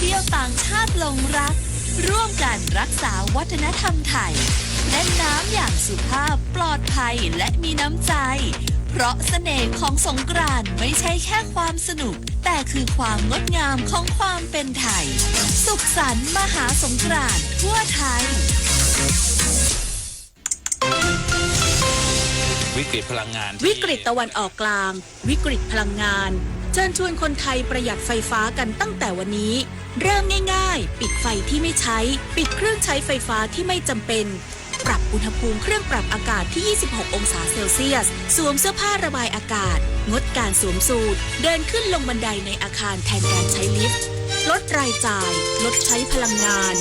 เที่ยวต่างชาติหลงรัก ร่วมกันรักษาวัฒนธรรมไทย เล่นน้ำอย่างสุภาพ ปลอดภัย และมีน้ำใจ เพราะเสน่ห์ของสงกรานต์ไม่ใช่แค่ความสนุก แต่คือความงดงามของความเป็นไทย สุขสันต์มหาสงกรานต์ทั่วไทย วิกฤตพลังงานที่ วิกฤตตะวันออกกลาง วิกฤตพลังงาน เชิญชวนคนไทยประหยัดไฟฟ้ากันตั้งแต่วันนี้ เริ่มง่ายๆ ปิดไฟที่ไม่ใช้ ปิดเครื่องใช้ไฟฟ้าที่ไม่จำเป็น ปรับอุณหภูมิเครื่องปรับอากาศที่ ยี่สิบหก องศาเซลเซียส สวมเสื้อผ้าระบายอากาศ งดการสวมสูท เดินขึ้นลงบันไดในอาคารแทนการใช้ลิฟต์ ลดรายจ่าย ลดใช้พลังงาน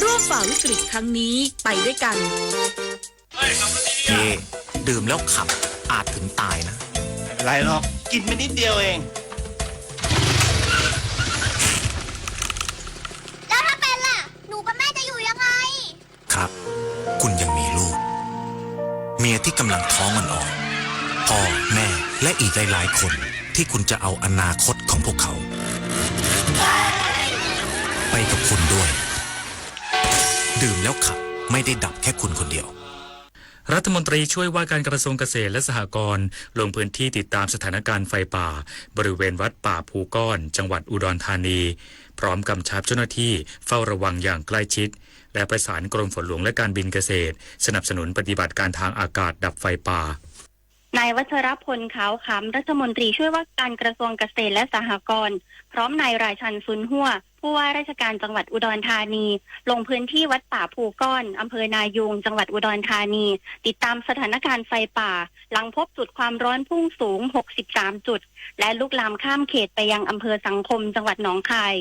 ร่วมฝ่าวิกฤตครั้งนี้ไปด้วยกัน เอ ดื่มแล้วขับ อาจถึงตายนะ ไม่เป็นไรหรอก กินไปนิดเดียวเอง แล้วถ้าเป็นล่ะ หนูกับแม่จะอยู่ยังไง ครับ คุณยังมีลูก เมียที่กำลังท้องอ่อนๆ พ่อ แม่ และอีกหลายๆ คนที่คุณจะเอาอนาคตของพวกเขา ไปกับคุณด้วย ดื่มแล้วขับ ไม่ได้ดับแค่คุณคนเดียว รัฐมนตรีช่วยว่าการกระทรวงเกษตรและสหกรณ์ ลงพื้นที่ติดตามสถานการณ์ไฟป่า บริเวณวัดป่าภูก้อน จังหวัดอุดรธานี พร้อมกำชับเจ้าหน้าที่เฝ้าระวังอย่างใกล้ชิด และประสานกรมฝนหลวงและการบินเกษตร สนับสนุนปฏิบัติการทางอากาศดับไฟป่า นายวัชรพล ขาวคำ รัฐมนตรีช่วยว่าการกระทรวงเกษตรและสหกรณ์ พร้อมนายราชัน ซุนฮั่ว ผู้ว่าราชการจังหวัดอุดรธานี ลงพื้นที่วัดป่าภูก้อน อำเภอนายูง จังหวัดอุดรธานี ติดตามสถานการณ์ไฟป่า หลังพบจุดความร้อนพุ่งสูง หกสิบสาม จุด และลุกลามข้ามเขตไปยังอำเภอสังคม จังหวัดหนองคาย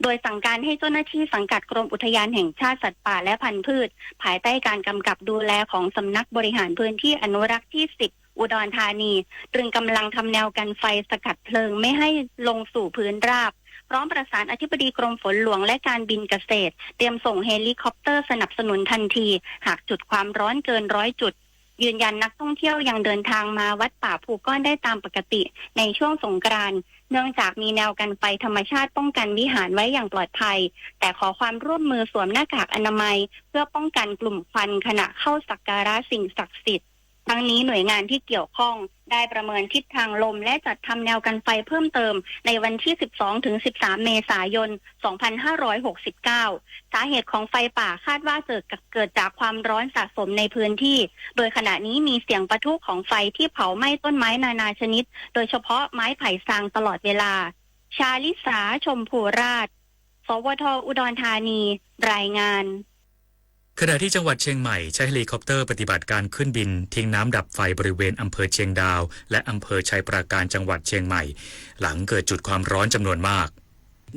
โดยสั่งการให้เจ้าหน้าที่สังกัดกรมอุทยานแห่งชาติสัตว์ป่าและพันธุ์พืช ภายใต้การกำกับดูแลของสำนักบริหารพื้นที่อนุรักษ์ที่ สิบ อุดรธานี ตรึงกำลังทำแนวกันไฟสกัดเพลิงไม่ให้ลงสู่พื้นราบ พร้อมประสานอธิบดีกรมฝนหลวงและการบินเกษตร เตรียมส่งเฮลิคอปเตอร์สนับสนุนทันที หากจุดความร้อนเกินร้อยจุด ยืนยันนักท่องเที่ยวยังเดินทางมาวัดป่าภูก้อนได้ตามปกติในช่วงสงกรานต์ เนื่องจากมีแนวกันไฟธรรมชาติป้องกันวิหารไว้อย่างปลอดภัย แต่ขอความร่วมมือสวมหน้ากากอนามัย เพื่อป้องกันกลุ่มควันขณะเข้าสักการะสิ่งศักดิ์สิทธิ์ ทั้งนี้หน่วยงานที่เกี่ยวข้องได้ประเมินทิศทางลมและจัดทำแนวกันไฟเพิ่มเติมในวันที่ สิบสองถึงสิบสาม เมษายน สองพันห้าร้อยหกสิบเก้า สาเหตุของไฟป่าคาดว่าเกิดเกิดจากความร้อนสะสมในพื้นที่ โดยขณะนี้มีเสียงปะทุของไฟที่เผาไหม้ต้นไม้นานาชนิด โดยเฉพาะไม้ไผ่ซางตลอดเวลา ชาลิสา ชมพูราช สวท อุดรธานี รายงาน ขณะที่จังหวัดเชียงใหม่ใช้เฮลิคอปเตอร์ปฏิบัติการขึ้นบินทิ้งน้ำดับไฟบริเวณอำเภอเชียงดาว และอำเภอชัยปราการจังหวัดเชียงใหม่ หลังเกิดจุดความร้อนจำนวนมาก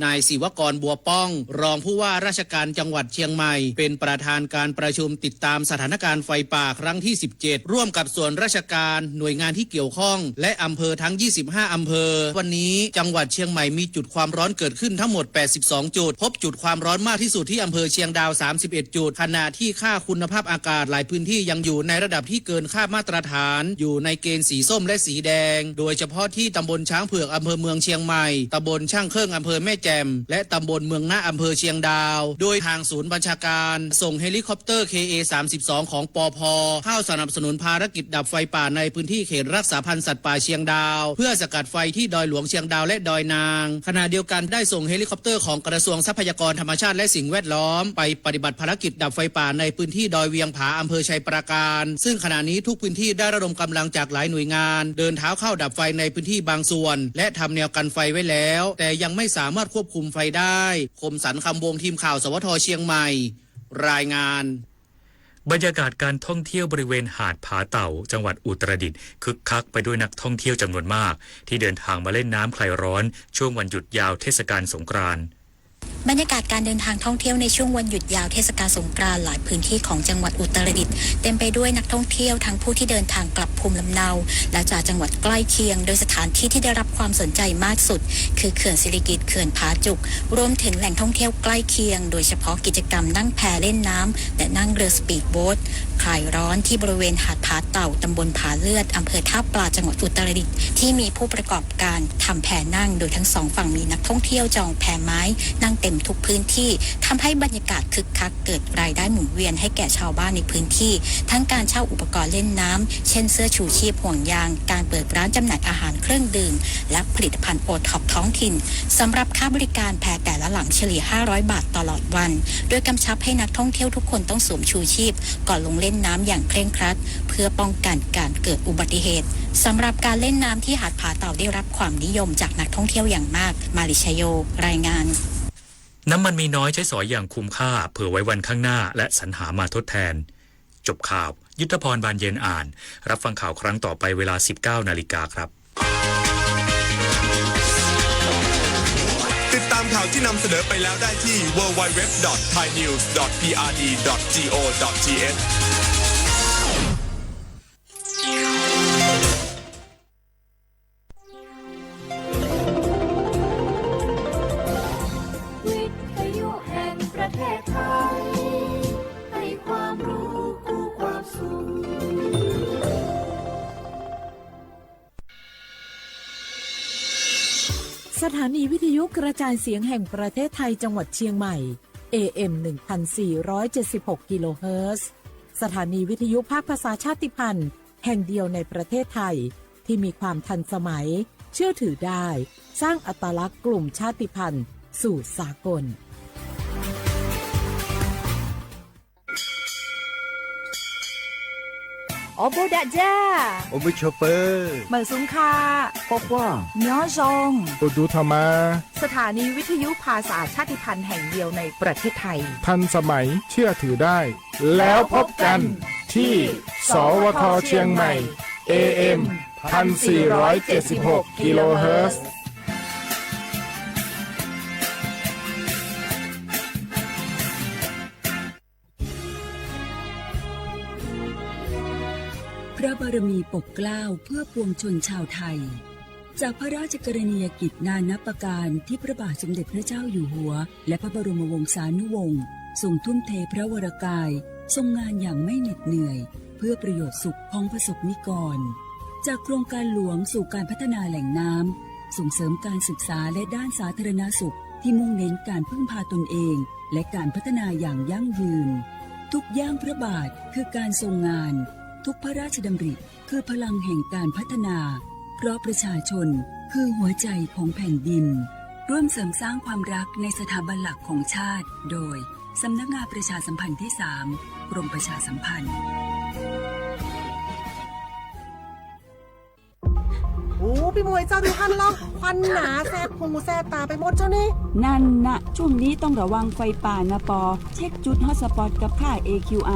นายศิวกร บัวป้อง รองผู้ว่าราชการจังหวัดเชียงใหม่ เป็นประธานการประชุมติดตามสถานการณ์ไฟป่าครั้งที่ สิบเจ็ด ร่วมกับส่วนราชการ หน่วยงานที่เกี่ยวข้อง และอำเภอทั้ง ยี่สิบห้า อำเภอ วันนี้จังหวัดเชียงใหม่มีจุดความร้อนเกิดขึ้นทั้งหมด แปดสิบสอง จุด พบจุดความร้อนมากที่สุดที่อำเภอเชียงดาว สามสิบเอ็ด จุด ขณะที่ค่าคุณภาพอากาศหลายพื้นที่ยังอยู่ในระดับที่เกินค่ามาตรฐาน อยู่ในเกณฑ์สีส้มและสีแดง โดยเฉพาะที่ตำบลช้างเผือกอำเภอเมืองเชียงใหม่ ตำบลช่างเครื่องอำเภอแม่แจ่ม และตำบลเมืองนะอำเภอเชียงดาว โดยทางศูนย์บัญชาการส่งเฮลิคอปเตอร์ เคเอ สามสิบสอง ของ ปภ เข้าสนับสนุนภารกิจดับไฟป่าในพื้นที่เขตรักษาพันธุ์สัตว์ป่าเชียงดาว เพื่อสกัดไฟที่ดอยหลวงเชียงดาวและดอยนาง ขณะเดียวกันได้ส่งเฮลิคอปเตอร์ของกระทรวงทรัพยากรธรรมชาติและสิ่งแวดล้อม ไปปฏิบัติภารกิจดับไฟป่าในพื้นที่ดอยเวียงผาอำเภอชัยปราการ ซึ่งขณะนี้ทุกพื้นที่ได้ระดมกำลังจากหลายหน่วยงาน เดินเท้าเข้าดับไฟในพื้นที่บางส่วน และทำแนวกันไฟไว้แล้ว แต่ยังไม่สามารถควบคุมไฟได้ คมสันต์ คำวงศ์ ทีมข่าว สวท เชียงใหม่ รายงาน บรรยากาศการท่องเที่ยวบริเวณหาดผาเต่า จังหวัดอุตรดิตถ์ คึกคักไปด้วยนักท่องเที่ยวจำนวนมาก ที่เดินทางมาเล่นน้ำคลายร้อนช่วงวันหยุดยาวเทศกาลสงกรานต์ บรรยากาศการเดินทางท่องเที่ยวในช่วงวันหยุดยาวเทศกาลสงกรานต์หลายพื้นที่ของจังหวัดอุตรดิตถ์ เต็มไปด้วยนักท่องเที่ยวทั้งผู้ที่เดินทางกลับภูมิลำเนา และจากจังหวัดใกล้เคียง โดยสถานที่ที่ได้รับความสนใจมากสุด คือเขื่อนสิริกิติ์ เขื่อนผาจุก รวมถึงแหล่งท่องเที่ยวใกล้เคียง โดยเฉพาะกิจกรรมนั่งแพเล่นน้ำ และนั่งเรือสปีดโบ๊ท คลายร้อนที่บริเวณหาดผาเต่า ตำบลผาเลือด อำเภอท่าปลา จังหวัดอุตรดิตถ์ ที่มีผู้ประกอบการทำแพนั่ง โดยทั้งสองฝั่งมีนักท่องเที่ยวจองแพไม้นั่งเต็ม ทุกพื้นที่ ทำให้บรรยากาศคึกคัก เกิดรายได้หมุนเวียนให้แก่ชาวบ้านในพื้นที่ ทั้งการเช่าอุปกรณ์เล่นน้ำ เช่นเสื้อชูชีพ ห่วงยาง การเปิดร้านจำหน่ายอาหารเครื่องดื่ม และผลิตภัณฑ์โอท็อปท้องถิ่น สำหรับค่าบริการแพแต่ละหลังเฉลี่ย ห้าร้อย บาทตลอดวัน โดยกำชับให้นักท่องเที่ยวทุกคนต้องสวมชูชีพ ก่อนลงเล่นน้ำอย่างเคร่งครัด เพื่อป้องกันการเกิดอุบัติเหตุ สำหรับการเล่นน้ำที่หาดผาเต่าได้รับความนิยมจากนักท่องเที่ยวอย่างมาก มาริชโย รายงาน น้ำมันมีน้อยใช้สอยอย่างคุ้มค่า เผื่อไว้วันข้างหน้า และสรรหามาทดแทน จบข่าว ยุทธพร บานเย็นอ่าน รับฟังข่าวครั้งต่อไปเวลา สิบเก้านาฬิกาครับ ติดตามข่าวที่นำเสนอไปแล้วได้ที่ ดับเบิลยู ดับเบิลยู ดับเบิลยู ดอท ไทยนิวส์ ดอท พีอาร์ดี ดอท จี โอ ดอท ที เอช วิทยุแห่งประเทศไทย ให้ความรู้คู่ความสุข สถานีวิทยุกระจายเสียงแห่งประเทศไทยจังหวัดเชียงใหม่ เอ เอ็ม หนึ่งพันสี่ร้อยเจ็ดสิบหก กิโลเฮิรตซ์ สถานีวิทยุภาคภาษาชาติพันธุ์แห่งเดียวในประเทศไทย ที่มีความทันสมัย เชื่อถือได้ สร้างอัตลักษณ์กลุ่มชาติพันธุ์สู่สากล Os bus dam ja. Os bus chauffeur. Meem xoo kha. Nyob zoo. Ua du tho mas. สถานีวิทยุภาษาชาติพันธุ์แห่งเดียวในประเทศไทย ทันสมัย เชื่อถือได้ แล้วพบกันที่ สวท เชียงใหม่ เอ เอ็ม พันสี่ร้อยเจ็ดสิบหก กิโลเฮิรตซ์ พระบารมีปกเกล้าเพื่อปวงชนชาวไทย จากพระราชกรณียกิจนานับประการที่พระบาทสมเด็จพระเจ้าอยู่หัว และพระบรมวงศานุวงศ์ทรงทุ่มเทพระวรกาย ทรงงานอย่างไม่เหน็ดเหนื่อย เพื่อประโยชน์สุขของประสบนิกร จากโครงการหลวงสู่การพัฒนาแหล่งน้ำ ส่งเสริมการศึกษาและด้านสาธารณสุขที่มุ่งเน้นการพึ่งพาตนเอง และการพัฒนาอย่างยั่งยืน ทุกย่างพระบาทคือการทรงงาน ทุกพระราชดำริคือพลังแห่งการพัฒนา เพราะประชาชนคือหัวใจของแผ่นดิน ร่วมเสริมสร้างความรักในสถาบันหลักของชาติ โดย สำนักงานประชาสัมพันธ์ที่สาม กรมประชาสัมพันธ์ โอ้ พี่หมวยเจ้า ดูฮั่นลอก ควันหนาแสบหูแสบตาไปหมดเจ้านี่ นั่นนะ ช่วงนี้ต้องระวังไฟป่านะปอ เช็คจุดฮอตสปอตกับค่า เอ คิว ไอ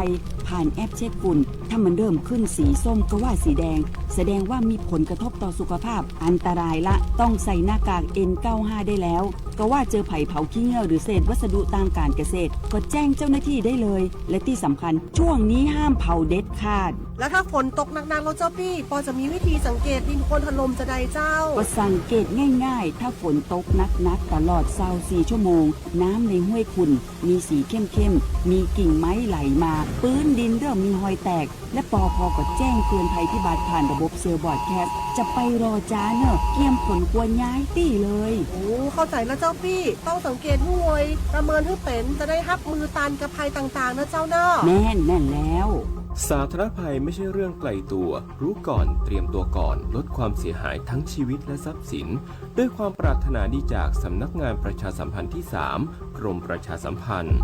ผ่านแอปเช็คฝุ่น ถ้ามันเริ่มขึ้นสีส้มก็ว่าสีแดง แสดงว่ามีผลกระทบต่อสุขภาพ อันตรายละ ต้องใส่หน้ากาก เอ็น เก้าห้า ได้แล้ว ก็ว่าเจอไผ่เผาขี้เง่าหรือเศษวัสดุทางการเกษตร ก็แจ้งเจ้าหน้าที่ได้เลย และที่สำคัญ ช่วงนี้ห้ามเผาเด็ดขาด แล้วถ้าฝนตกหนักๆ แล้วเจ้าปี้ ปอจะมีวิธีสังเกตดินโคลนถล่มจะใดเจ้า ก็สังเกตง่ายๆ ถ้าฝนตกหนักๆ ตลอดซาวสี่ชั่วโมง น้ำในห้วยขุ่น มีสีเข้มๆ มีกิ่งไม้ไหลมา พื้นดินเริ่มมีฮอยแตก และปอพก็แจ้งเตือนภัยพิบัติผ่านระบบเซลล์บรอดแคสต์ จะไปรอจ้าเนอะ เกียมขนครัวย้ายตี้เลย โอ้ เข้าใจแล้วเจ้าปี้ ต้องสังเกตห้วย ประเมินให้เป็น จะได้ฮับมือตันกับภัยต่างๆ นะเจ้าเนอะ แม่น แม่นแล้ว สาธารณภัยไม่ใช่เรื่องไกลตัว รู้ก่อน เตรียมตัวก่อน ลดความเสียหายทั้งชีวิตและทรัพย์สิน ด้วยความปรารถนาดีจากสำนักงานประชาสัมพันธ์ที่สาม กรมประชาสัมพันธ์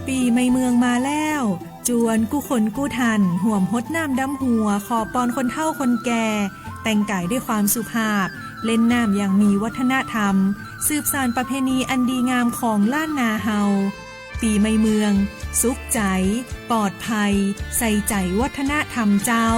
ปีใหม่เมืองมาแล้ว จวนกู้คนกู้ท่าน ห่วมฮดน้ำดำหัว ขอปอนคนเฒ่าคนแก่ แต่งกายด้วยความสุภาพ เล่นน้ำอย่างมีวัฒนธรรม สืบสานประเพณีอันดีงามของล้านนาเฮา ปีใหม่เมือง สุขใจ ปลอดภัย ใส่ใจวัฒนธรรมเจ้า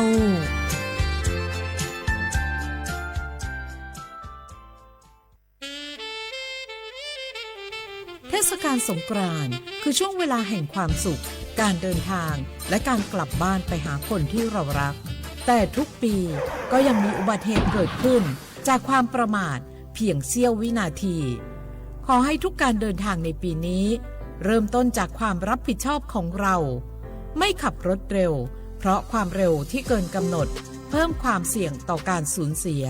เทศกาลสงกรานต์คือช่วงเวลาแห่งความสุข การเดินทาง และการกลับบ้านไปหาคนที่เรารัก แต่ทุกปีก็ยังมีอุบัติเหตุเกิดขึ้นจากความประมาทเพียงเสี้ยววินาที ขอให้ทุกการเดินทางในปีนี้ เริ่มต้นจากความรับผิดชอบของเรา ไม่ขับรถเร็ว เพราะความเร็วที่เกินกำหนด เพิ่มความเสี่ยงต่อการสูญเสีย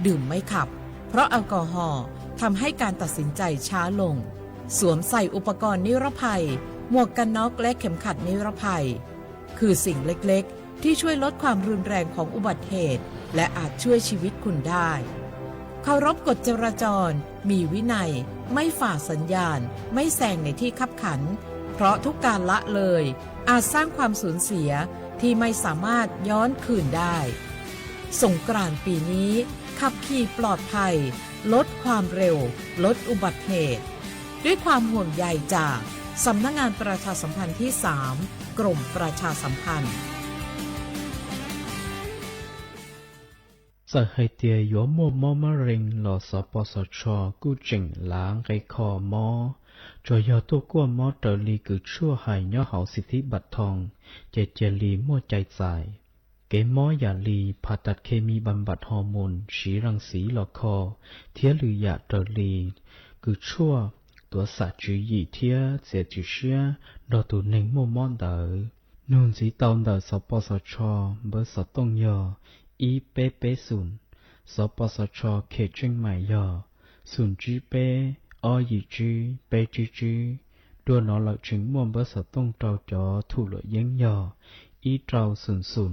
ดื่มไม่ขับ เพราะแอลกอฮอล์ทำให้การตัดสินใจช้าลง สวมใส่อุปกรณ์นิรภัย หมวกกันน็อกและเข็มขัดนิรภัย คือสิ่งเล็กๆ ที่ช่วยลดความรุนแรงของอุบัติเหตุ และอาจช่วยชีวิตคุณได้ เคารพกฎจราจร มีวินัย ไม่ฝ่าสัญญาณ ไม่แซงในที่คับขัน เพราะทุกการละเลย อาจสร้างความสูญเสียที่ไม่สามารถย้อนคืนได้ สงกรานต์ปีนี้ ขับขี่ปลอดภัย ลดความเร็ว ลดอุบัติเหตุ ด้วยความห่วงใยจาก สำนักงานประชาสัมพันธ์ที่สาม กรมประชาสัมพันธ์ Txawm hais tias yuav muaj mob mab rees los สปสช kuj tseem lav nqe kho mob, tsuas yog tuaj kuaj mob raws li kws tshuaj hais nyob hauv สิทธิบัตรทอง ces cia li muaj cai txais. Kev mob yam li phas tas khes mis npas npam hos moos siv ras xiv los kho thiab lwm yam raws li kws tshuaj, tuav xam tswv yim thiab txiav txim siab nrog tus neeg muaj mob ntawd. Nug ntxiv tau ntawm สปสช npawb xov tooj yog ib peb peb xoom, สปสช เขตเชียงใหม่ yog xoom tsib peb ob yim tsib peb tsib tsib. Dua no lawm tseem muaj npawb xov tooj rau cov thum luam yeeb yog ib rau xoom xoom,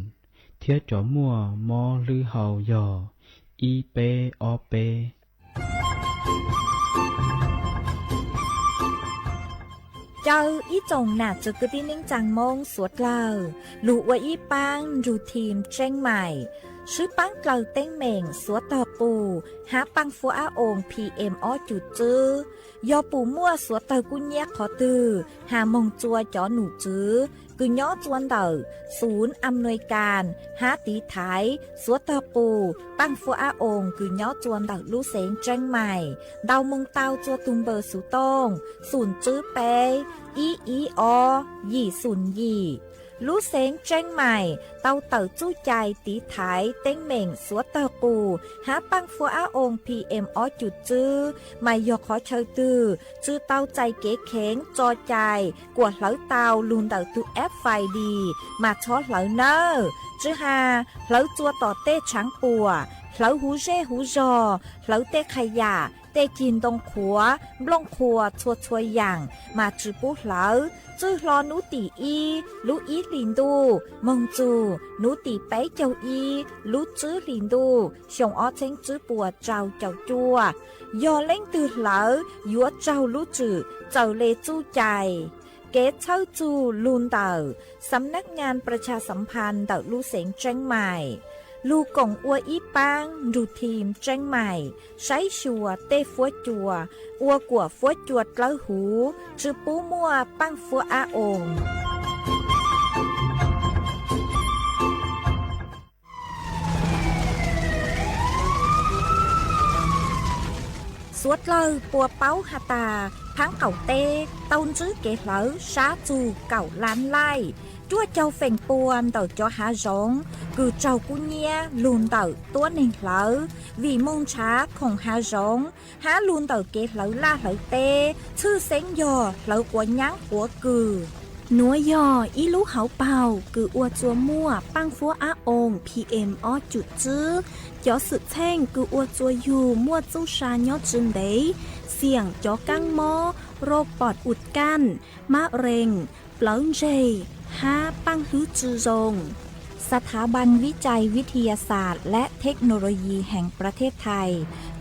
thiab cov muaj mob hlwb hau yog ib peb ob peb. Caw ib tsoom nam txiv kwv tij neej tsaa Moob suav dlawg, lug ua ib paab nrug thim Tseeb Maim, swb paab dlaws teeb meem suav tog qus hab paaj fuab ab oos P M ob cum tswb. Yog pum muaj suav dlawg kub nyiab qhov twg, has moog tsua cov num tswv kws nyob tsua ntawm ศูนย์อำนวยการ hab tiv thaiv suav tog qus paaj fuab ab oos kws nyob tsua ntawm lub xeev Tseeb Maim, ntaus moog tau tsua tug npawb xuv tooj xoom tswb peb ib ib ob yim xoom yim. Lub xeev Tseeb Maim tau tawm txuj cai tiv thaiv teeb meem suav tog qus hab paaj fuab ab oos P M ob cum tswb, mas yog qhov chaw twg tsi tau txais kev kheev tso cai kuas hlawv tau lug ntawm tug F I D mas txhob hlawv nawb. Tsi has hlawv tsua tom tej tshaav puam, hlawv huv zej huv zog, hlawv tej qha yam, tej cig ntoo qhuav, nplooj qhuas txhua txhua yaam mas tsi pub hlawv. Txwj hlo nub tim ib lub ib hlis ntuj moog txug nub tim peb caug ib lub tswb hlis ntuj xyoo ob txheeb tswb puas rau caum cuaj. Yog leej twg hlawv yuav raug lub tswm txawm le txuj cai. Kev txhawb txug lug ntawm สำนักงานประชาสัมพันธ์ ntawm lub xeev Tseeb Maim, lug koom ua ib paab nrug thim Tseeb Maim saib xyuas tej fuab cua, ua kuam fuab cua dlawb huv, tsi pub muaj paaj fuab ab oos. Suav dlawg puas paub has tas, thaab qaum teb tau ntsib kev hlawv sab txug kaum lab laij, cuaj caug feem pua ntawm cov hav zoov kws raug kub nyiab lug ntawm tuab neeg hlawv, vim moog nrhav khoom hav zoov hab lug ntawm kev hlawv laj hlawv teb, tshwj xeeb yog hlawv quav nyaab quav kws. Nuav yog ib lub hauv paug kws ua tsua muaj paaj fuab ab oos P M ob cum tswb. Cov xwm txheej kws ua tsua yug muaj txuj sa nyob tsi ntev, xiam cov kaab mob, rau pom us kaj, mab rees, plawv ntseg, hab paaj hlwb tsi zoo. สถาบันวิจัยวิทยาศาสตร์และเทคโนโลยีแห่งประเทศไทย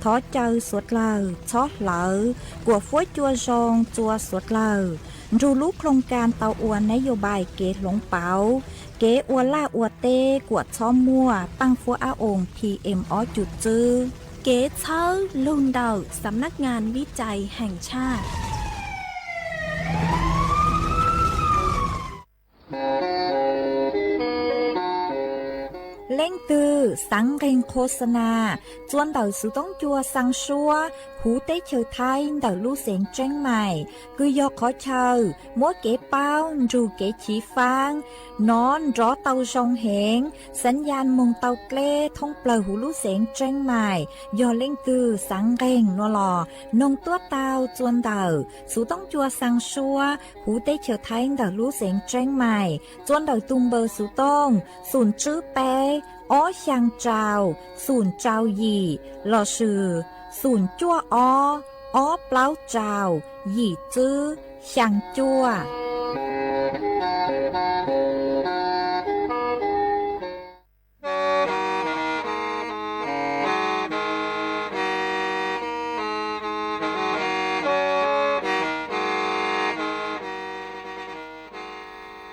thov caw suav dlawg txhob hlawv kuam fuab cua zoo tsua suav dlawg, nrug lub โครงการ tau ua nab yos npais kev hloov pauv kev ua laj ua teb kuam txhob muaj paaj fuab ab oos P M ob cum tswb. Kev txhawb lug ntawm สำนักงานวิจัยแห่งชาติ. Leej twg xaav nqeeg โฆษณา tsua ntawm xuv toob cua xaa suab huv teb chaws Thaib ntawm lub xeev Tseeb Maim, kws yog qhov chaw muab kev paub nrug kev chiv faab nov nrov tau zoo heev, xaav yaj moog tau dleb thoob plawg huv lub xeev Tseeb Maim. Yog leej twg xaav nqeeg nuav los noog tuab tau tsua ntawm xuv toob cua xaa suab huv teb chaws Thaib ntawm lub xeev Tseeb Maim, tsua ntawm tug npawb xuv tooj xoom tswb peb ob xyaa rau, xoom rau yim, lossis xoom cuaj ob, ob plaub rau, yim tswb, xyaa cuaj.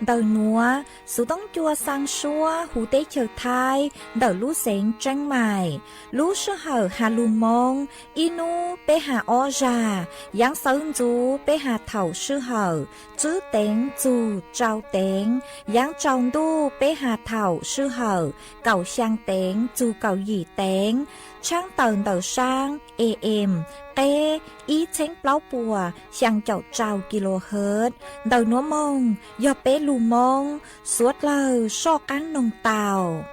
Ntawm nuav, Xuv Toob Cua xaa suab hu teb chaws Thaib ntawm lub xeev Tseeb Maim. Lub sij hawm has lug Moob, ib nub peb has ob zag, yaav xawv ntxuv peb has thaum sij hawm tswb teev txug rau teev, yaav tsaus ntuj peb has thaum sij hawm kaum xyaa teev txug kaum yim teev. Tshaab tawm ntawm saab AM qeb ib txheeb plaub puas xyaa caum rau kilohertz. Ntawm nuav moog yog peb lug Moob, suav dlawg soj qaab noog tau.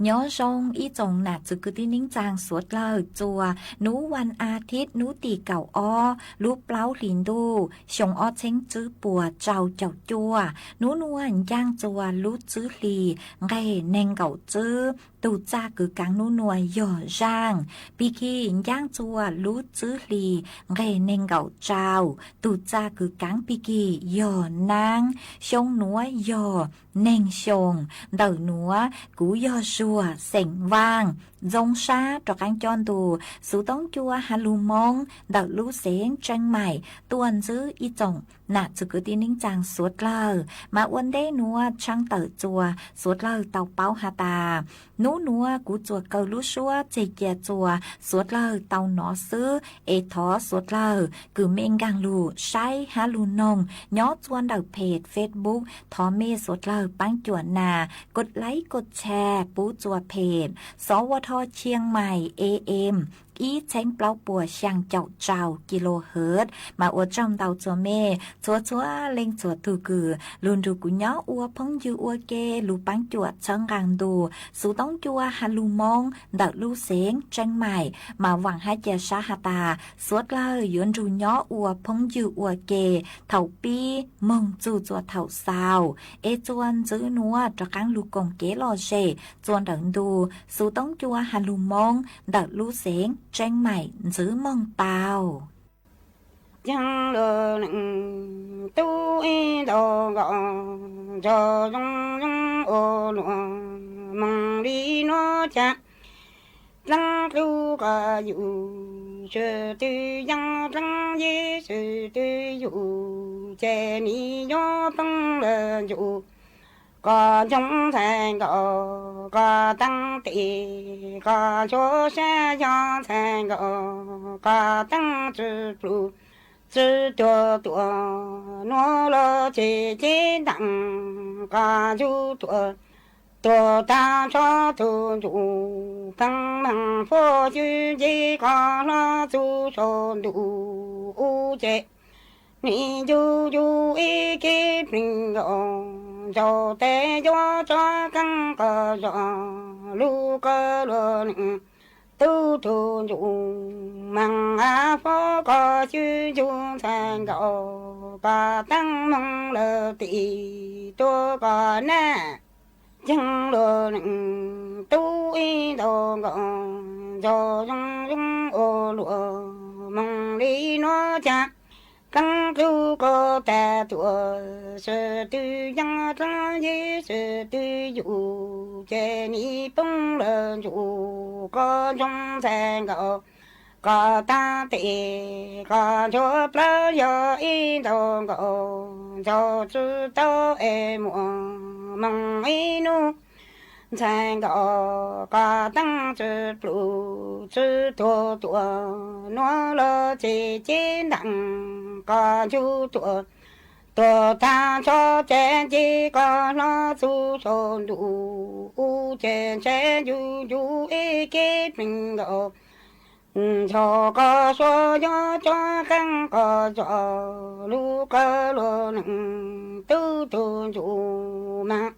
Nyob zoo ib tsoom nam txwv kwv tij neej tsaa suav dlawg txuas nub vas as thiv nub tim kaum ob lub plaub hlis ntuj xyoo ob txheeb tswb puas rau caum cuaj. Nub nuav ncaaj txuas lub tswb hlis nqeg neeg nkaum tswb, tug txaj kws kaav nub nuav yog zaaj. Pig kig ncaaj txuas lub tswb hlis nqeg neeg nkaum rau, tug txaj kws kaav pig kig yog naab. Xyoo nuav yog neeg xyoo. Ntawm nuav kuv yog Zuag xeem Vaaj, ntxoo sab rov qaab coj ntu Xuv Toob Cua has lug Moob ntawm lub xeev Tseeb Maim tuaj ntxwb ib tsoom nam txwv kwv tij neej tsaa suav dlawg. Mas ua ntej nuav tshaab tawm txuas suav dlawg tau paub has tas, nub nuav kuv txuas kaw lub suab tseg cia txuas suav dlawg tau nov xwb, es thov suav dlawg kws mej nkaag lug saib has lug noog nyob txua ntawm phem Facebook, thov mej suav dlawg paab cuam nas kos like kos share pub txua phem Xov Ua Dho Chiang Mai AM ib txheeb plaub puas xyaa caum rau kilohertz. Mas ua tsaug ntau txua mej txhua txhua leej txhua tug kws lug nrug kuv nyob ua phooj ywg ua ke, lug paab cuam txhawb nqaa ntu Xuv Toob Cua has lug Moob ntawm lub xeev Tseeb Maim. Mas vaam hab ca sab has tas suav dlawg yuav nrug nyob ua phooj ywg ua ke thaum pib moog txug txua thaum xaus, es txua ntxwv nuav rov qaab lug koom kev lom zem txua ntawm ntu Xuv Toob Cua has lug Moob ntawm lub xeev Tseeb Maim ntxwv moog tau. Ceeb lug neej tub ib ntaus nkaus, nco zoo zoo ua luam moog li nuav ca. Dlaab dlub koj yug, swv twg yaaj dlaab yeb, swv twg yug ces nws yuav poob lawm ntsum. Koj ntsoov ntxhais nkaus koj taab tes, koj ntsuag sab yog ntxhais nkaus koj taab tsi plug, tsi tuag tuag nuav los ces ceeb ntaam, koj yug tuag tuag taag tso tug ntsum, pheej meeg puab xyw nce koj hlob txug sau ntuj u ces nws yug yug ib kib plig nkaus, ntaus tes yuav tso keeb koj zog lug koj luag neej tub tug ntsum, meeg av puab koj xyw ntsug ntxhais nkaus koj taab moog lawm tim tuag koj nab. Ceeb lug neej tub ib ntaus nkaus, nco zoo zoo ua luam moog li nuav ca. Keeb dlub koj tag tuaj, swv twg yaaj dlaab yeb, swv twg yug ces nws poob lawm ntsum. Koj ntsoov ntxhais nkaus koj taab tes, koj ntsuag plawg yog ib ntaus nkaus, ntaus tsi tau es muaj moog ib nub. Ntxhais nkaus koj taab tsi plug, tsi tuag tuaj nuav los ces ceeb ntaam, koj yug tuag tuag taag tso ces nce koj hlob txug sau ntuj u ces ntshe yug yug ib kib plig nkaus, ntaus koj suav yog tso keeb koj zog lug koj luag neej tub tug ntsum, meeg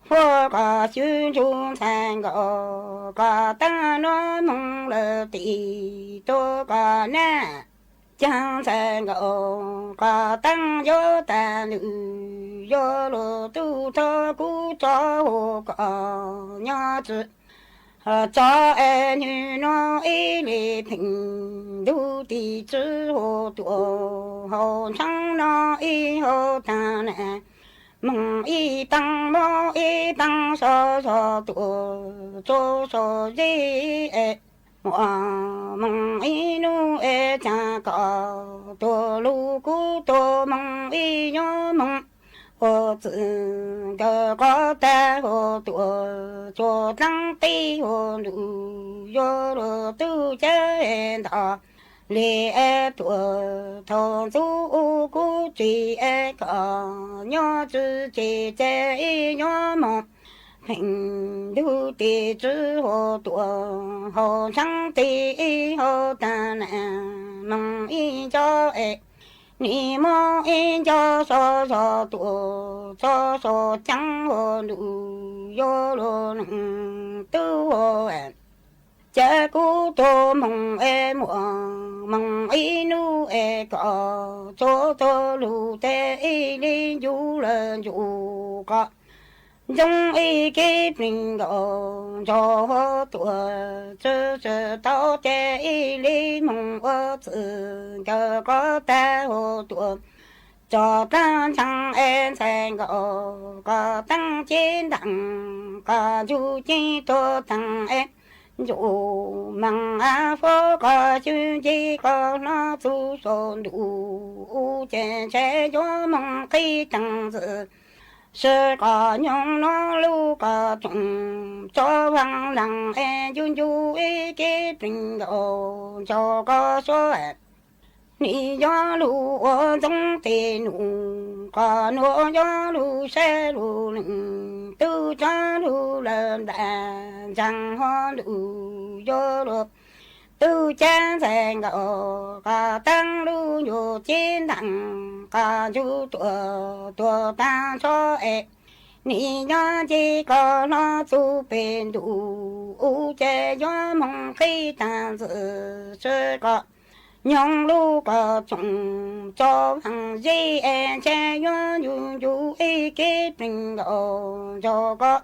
puab koj xyw ntsug ntxhais nkaus koj taab nuav moog lawm tim tuag koj nab. Ceeb ntxhais nkaus qos teeb yuav tag lwm, yuav luag tub thov kuv tso hauv kom nyob txwm. Tso es nws no ib leeg pheej ntug tim tswv hauv tuam, hauv ntshaav no ib hauv taag na. Moog ib taag mob ib taag so so tuam, tso so zeb es muaj moog ib nub es caag kom tuag lug kuv tuag moog ib nyob moog ua txwm nkawd qov tag hauv tuam, tsuas dlaab teb hauv ntuj yuav luag tub cav es ntog li es tuam thaum ntxuv kuv tsis es kom nyob txwm tsis ces ib nyob moog pheej ntug tim tswv hauv tuam, hauv ntshaav tim ib hauv taag na. Moog ib nco es nim mob ib nco so so tuam, tso so ceeb hauv ntuj yuav luag neeg tub hauv. Ces kuv tuag moog es muaj moog ib nub es kom tso tuag lug tes ib leeg ncu lawm ncu qos ntsoov ib kib plig nkaus nrog huv tuam, tsi tsi tau ces ib leeg moog ua txwm nkawd qov tag hauv tuam. Tso dlaab ntshaav es ntxhais nkaus qos teeb ceeb ntaag, qos ncu ceeb tuag taag es ncu moog av fov qos xyw nce qos hlob txug saum ntuj, u ces ntshe yuav moog qhib taag ntxwm. Sib qos nyoog nuav lub qos tsoom tso vaag laag es ncu ncu ib kib plig nkaus nrog qos suav. Nim yuav lug ua ntxoov tes num, qos nuav yuav lug sab lug leej, tub cov lug lawm nplaag ntsaag huv ntuj yuav luag tub cav ntxhais nkaus qos teeb lub nyuas ceeb ntaag, qos ncu tuam tuag taag nrho es nim nyob nce qos hlob txug pem ntuj, u ces yuav moog qhib taag ntxwm. Sib qos nyoog lub qos tsoom tso vaag zeb es ntshe yuav ncu ncu ib kib plig nkaus nrog qos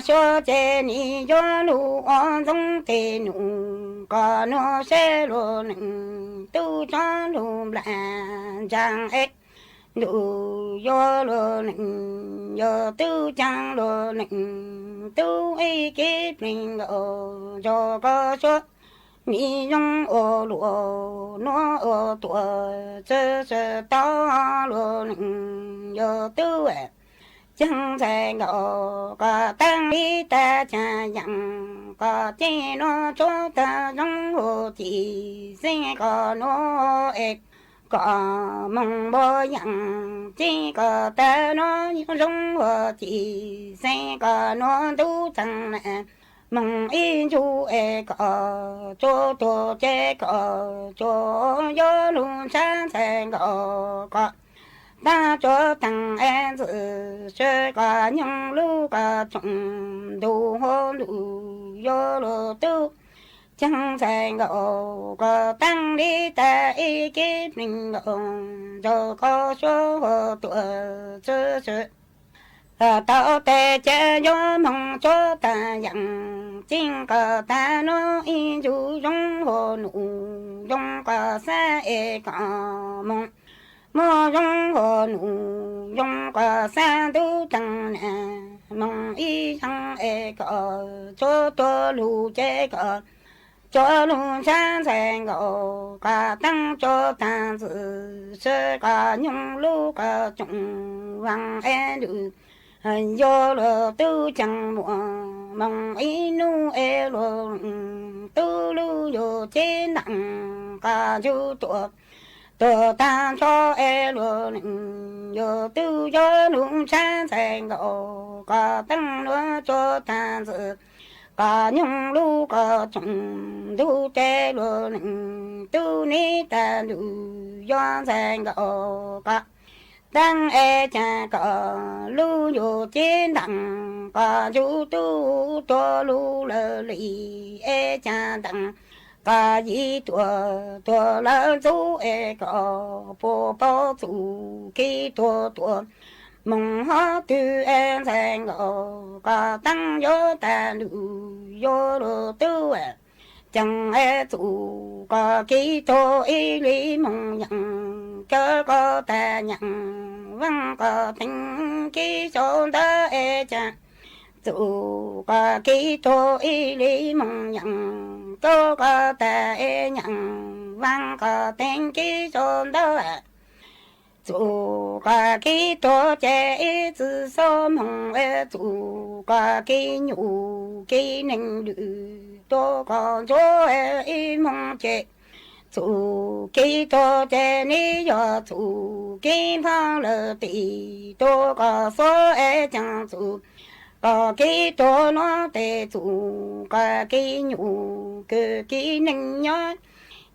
suav ces nim yuav lug ua ntxoov tes num, qos nuav sab lug leej, tub cov lug nplaag ntsaag es ntuj yuav lug leej, yog tub caag lug leej, tub ib kib plig nkaus nrog qos suav. Nim zoo ua luag nuav ua tuam, tsi tsi tau lug leej, yog tub caag ntxhais nkaus qos teeb ib tag caag yaam, qos ceeb nuav tsuav taag zoo huv ci xeeb qos nuav es kom moog npaum yaam ceeb qos tag nuav zoo huv ci xeeb qos nuav ntub txaag na. Moog ib ncu es kom tsuav tuag ces kom tsuav yuav lug ntshav ntxhais nkaus qos taag tsuav taag es ntxwm. Sib qos nyoog lub qos tsoom ntuj huv ntuj yuav luag tub caag ntxhais nkaus qos teeb li tag ib kib plig nkaus nrog qos suav huv tuam tsi tsi tau tes ces yuav moog tsuav taag yaam ceeb qos tag nuav ib ncu zoo huv num, zoo qos xab es kom moog muaj zoo huv num, zoo qos xab ntub taag na. Moog ib zaag es kom tsuav tuag lug ces kom tsuav lug ntshav ntxhais nkaus qos teeb tsuav taag ntxwm. Sib qos nyoog lub qos tsoom vaag es ntws, yuav luag tub caag muaj moog ib nub es luag tub lub yuav ceeb ntaag qos ncu tuam tuag taag nrho es luag leej, yog tub yuav lug ntshav ntxhais nkaus qos teeb nuav tsuav taag ntxwm. Qos nyoog lub qos tsoom ntuj ces luag leej tub nib tag ntuj yuav ntxhais nkaus qos teeb es caag kom lub yuav ceeb ntaag qos ncu tub tuag lug lawm li es caag ntaag Koj yim tuaj tuag lawm ntxub es koj puas paub txuj kev tuag tuaj mus hov twg es ntxhais nkaus koj teeb yuav tag ntuj yuav luag tub ceev es txuj koj kev tuag ib li moos yees kawg koj tag yees vaaj koj teev kev sau ntawv es caag txuj koj kev tuag ib li moos yees kawg koj tag es yees vaaj koj teev kev sau ntawv txuj koj kev tuag ces ib txwm xob moog es txuj koj kev nyuj kev neeg lwm tuaj koj ntsuag ib moog ces txuj kev tuag ces neb yog txuj kev nphav lawm tes tuaj koj xuav es caag txuj koj kev tuag nuav tes txuj koj kev nyuj kws kev neeg nyob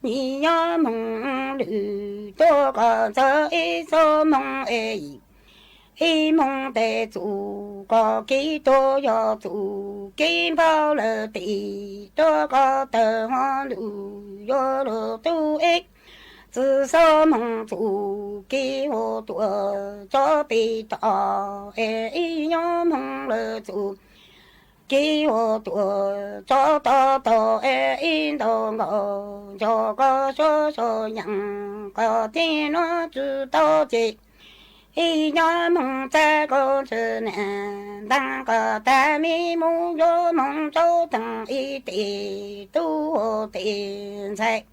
nyias nyob moog lwm tuaj koj ntxawg ib xob moog es ib moog tes txuj koj kev tuag yog txuj kev nphav lawm tes tuaj koj tawg hov ntuj yuav luag tub ib txwm xob moog txuj kev ua tuaj tso pem toj es ib nyob moog lawm txuj kev ua tuaj tso toj tog es ib ntaus nkaus nrog koj suav sau yees koj tib nuav tsi tau ces ib nyob moog txag koj tsi nam ntaag koj tag me mus yuav moog tsaus taag ib tes tub ua tes ntxhais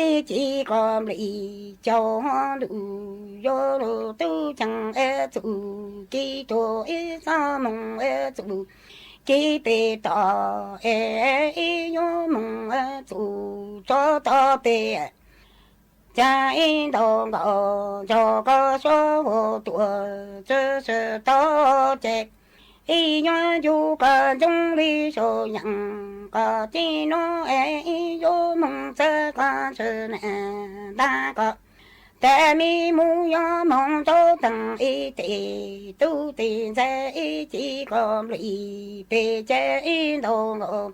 ib ci koj nplij caug hov ntuj yuav luag tub ceev es txuj kev tuag ib xob moog es txuj kev pem toj es ib nyob moog es txuj tso tog pem caag ib ntaus nkaus nrog koj suav ua tuaj tsi tsi tau ces ib nyob yug koj ntsoov li sau yees koj tib nuav es ib yuav moog txag koj tsi nam ntaag koj tag me mus yuav moog tsaus taag ib tes tub tes ntxhais ib ci koj nplij pem ces ib ntaus nkaus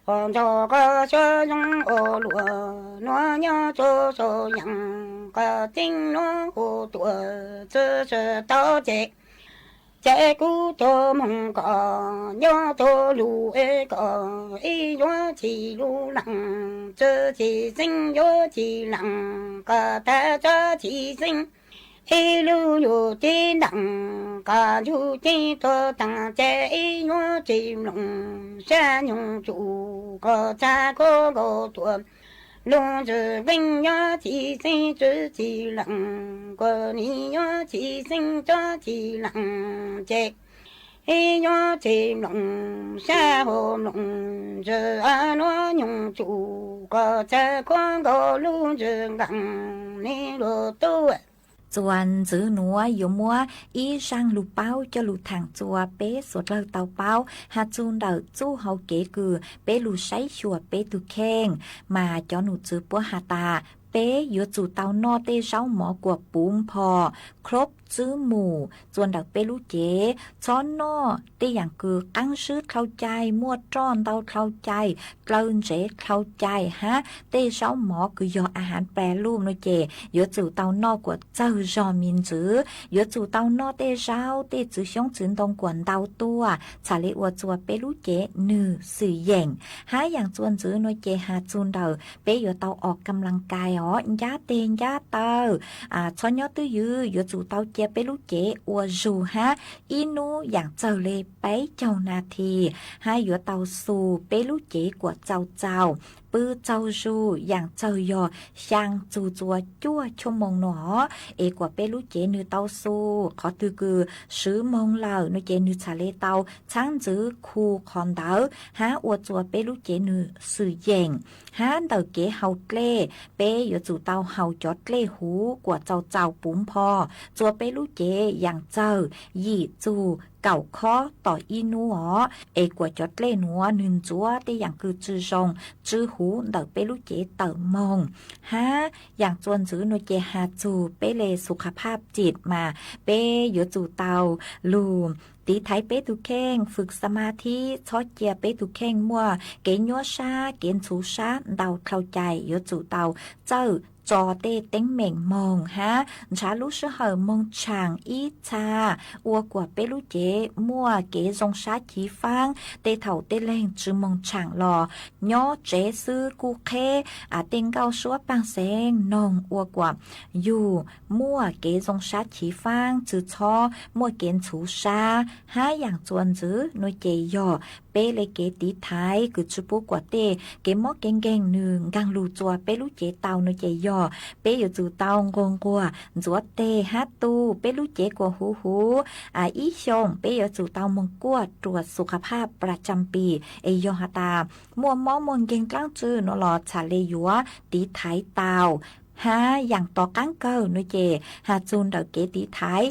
ua nrog koj suav zoo ua luag nuav nyob tsuav sau yees koj tib nuav ua tuaj tsi tsi tau ces ces kuv tuag moog koj nyob tuag lug es koj ib yuav tsi lug leej tsi tsi xeeb yuav tsi leej koj tag tso tsi xeeb ib lug yug tib ntees koj ntsug tib tuag taag ces ib yuav tsi mloog sab nyoog tsuj koj txag koj nkaus tuaj lug ntswg nqeeb yuav tsi xeeb tsi tsi leej koj nim yuav tsi xeeb tso tsi leej ces ib yuav tsi mloog sab hauv mloog ntswg nuav nyoog tsuj koj txag koj nkaus lug ntswg nqeeb nim luag tub Txuas ntxiv nuav yuav muab ib zaaj lug paub coj lug thaam txua peb suav dlawg tau paub has txug ntawm txuj hauv kev kws peb lug saib xyuas peb tug kheej. Mas cov num txwv puab has tas peb yuav tsum tau noj tej zaub mov kuas puv npho, khlob tswb mus txua ntawm peb lub cev, txhob noj tej yaam kws qaab swb dlhau cai, muaj roj ntau dlhau cai, dlaw ntsev dlhau cai hab tej zaub mov kws yog a haav pla luj no ces yuav tsum tau noj kuas txawg zog me ntsis. Yuav tsum tau noj tej zaub tej txwv xyoob txwv ntoo kuas ntau tuaj txhad le ua txua peb lub cev nwg xwm yeem. Hab yaam txuas ntxiv no ces has txug ntawm peb yuav tau os kam las kais os, ncab teg ncab taw, txhob nyob twj ywm, yuav tsum tau cia peb lub cev ua zug hab ib nub yaam txawg le peb caug nas this, hab yuav tau xus peb lub cev kuas txaus txaus, pw txaug zug yaam txawg yog xyaa txug txua cuaj tshua moos no es kuas peb lub cev nwg tau xus. Qhov twg kws swv moog lawm no ces nwg txhad le tau txhaab ntxwv khu qhov ntawd hab ua txua peb lub cev nwg xwm yeem. Hab ntawm kev haus dlej, peb yuav tsum tau haus cov dlej huv kuas txaus txaus puv npho, txua peb lub cev yaam txawg yim txug kaum khob tom ib hnub os, es kuam cov dlej nuav nwg ntxuav tej yaam kws tsi zoo, tsw huv ntawm peb lub cev tawm moog hab yaam txuas ntxwv nuav ces has txug peb le xu qha phaj txim mas peb yuav tsum tau lug tiv thaiv peb tug kheej, fwm xa ma thib, txhob cia peb tug kheej muaj kev nyuaj sab kev ntxhuv sab ntau dlhau cai, yuav tsum tau txawj tso tej teeb meem moog hab nrhav lub sij hawm moog tshaam ib txha, ua kuas peb lub cev muaj kev zoo sab chiv faab. Tej thaum tej leeg tsi moog tshaam los nyob tsev xwb kuj qheb tej nkauj suab paaj xeev noog ua kuas yug muaj kev zoo sab chiv faab, tsi txhob muaj kev ntxhuv sab hab yaam txuas ntxwv nuav ces yog peb le kev tiv thaiv kws tsi pub kuas tej kev mob kev nkeeg nwg nkaag lug txua peb lub cev tau nuav ces yog peb yuav tsum tau nquag nquag ntxuav teg hab tu peb lub cev kuas huv huv ib xyoos. Peb yuav tsum tau moog kuaj rua xu qha phaj pra tsam pis es yog has tas muaj mob muaj nkeeg dlaab tsi nuav los txhad le yuav tiv thaiv tau hab yaam tom qaab kawg nuav ces has txug ntawm kev tiv thaiv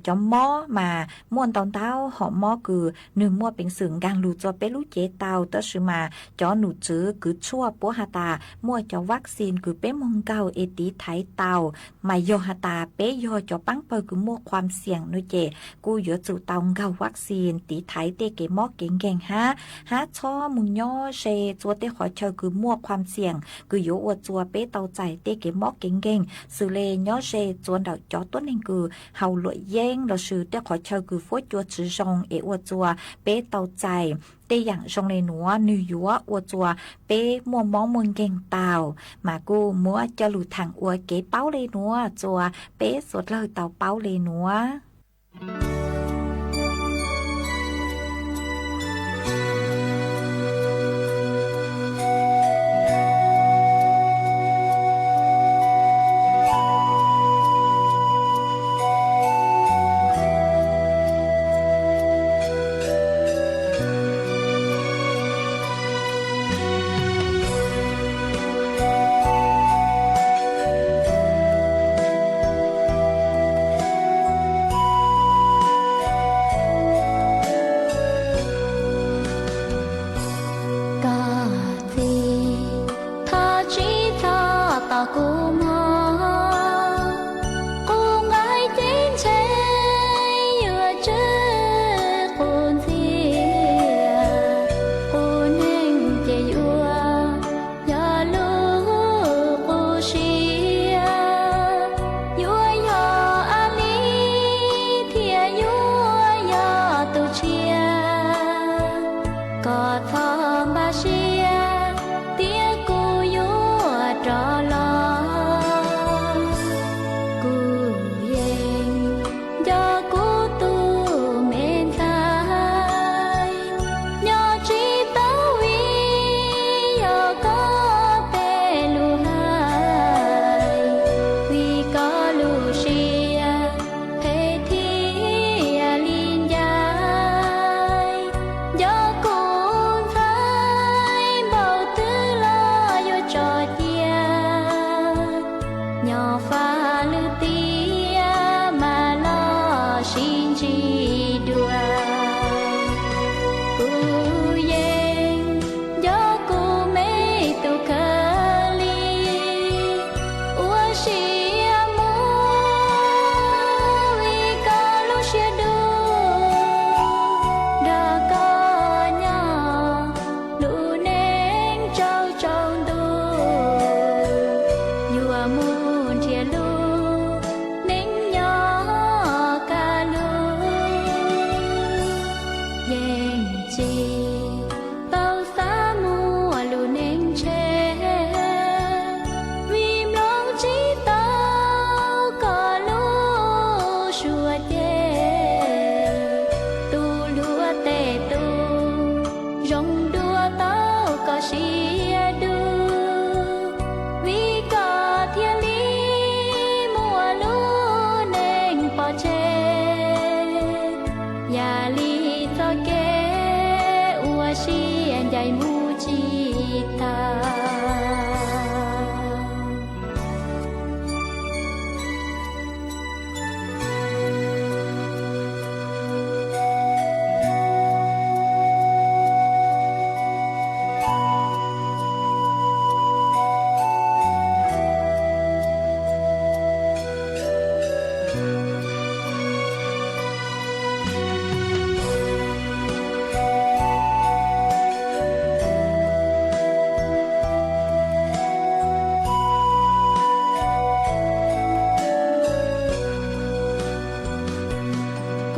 cov mob mas muaj ntau ntau hom mob kws nwg muaj peev xwm nkaag lug txua peb lub cev tau, tab sis mas cov num tswv kws tshuaj puab has tas muaj cov vaccine kws peb moog nkaug es tiv thaiv tau, mas yog has tas peb yog cov paab pawg kws muaj khuam xiam nuav ces kuj yuav tsum tau nkaug vaccine tiv thaiv tej kev mob kev nkeeg hab, hab txhob moog nyob ze txua tej qhov chaw kws muaj khuam xiam kws yuav ua txua peb tau txais tej kev mob kev nkeeg, xws le nyob ze txua ntawm cov tuab neeg kws haus luam yeeb lossis tej qhov chaw kws fuab cua tsi zoo es ua txua peb tau txais tej yaam zoo le nuav nwg yuav ua txua peb muaj mob muaj nkeeg tau. Mas kuj muab coj lug thaam ua kev paub le nuav txua peb txua dlawg tau paub le nuav.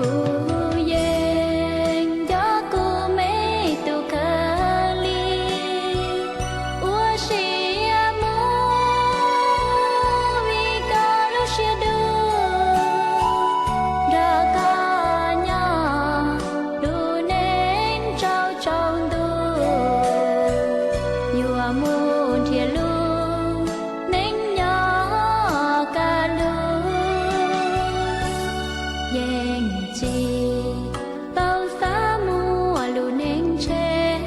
Kuv yeej nco kuv me tub kawg li, ua siab mus vim koj lub siab dub, nrog koj nyob lub neej tsaus tsaus ntuj, yuav mus nrhiav lub neej nyob kaj lug. Yeej tsis tau xav muaj lub neej tshev,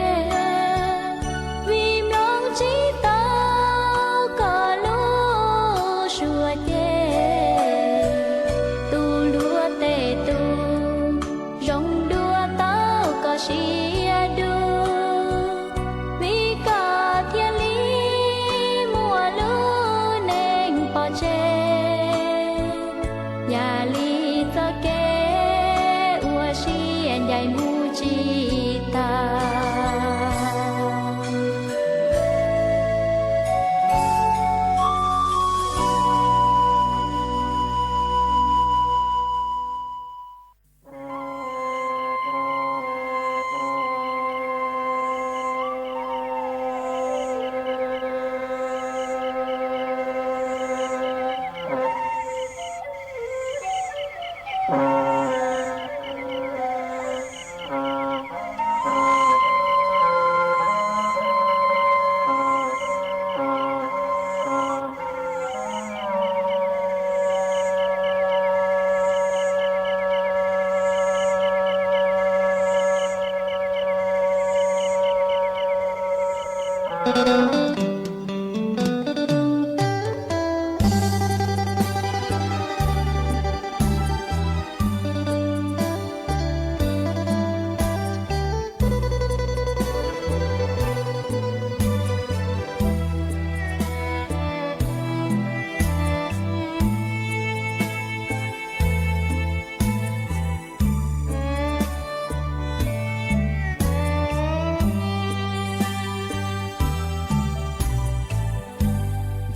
vim mloog tsis tau koj lub suab ceg. Tus hluas tej tus zoo dua tau koj siab dub, vim koj thiaj li muaj lub neej pov tseg. Yam li txoj kev uas siab ncaim mus tsis tag.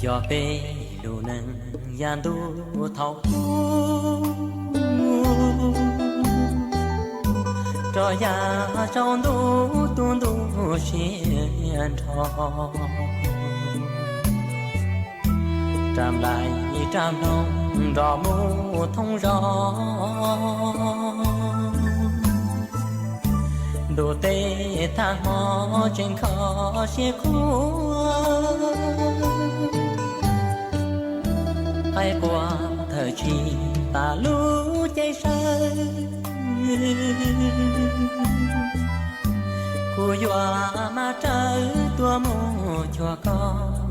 Yog peb lub neej yav ntuj thaum ub, rov yav tsaus ntuj tu ntuj siab nrho, rab nplai rab nploog nrog mus thoob zos. Ntuj teb thaj hmo tseem kho siab khuab, qaib qua thawm tsis tas lub cev sawv. Kuv yuav maj rawv tuaj mus cuag koj,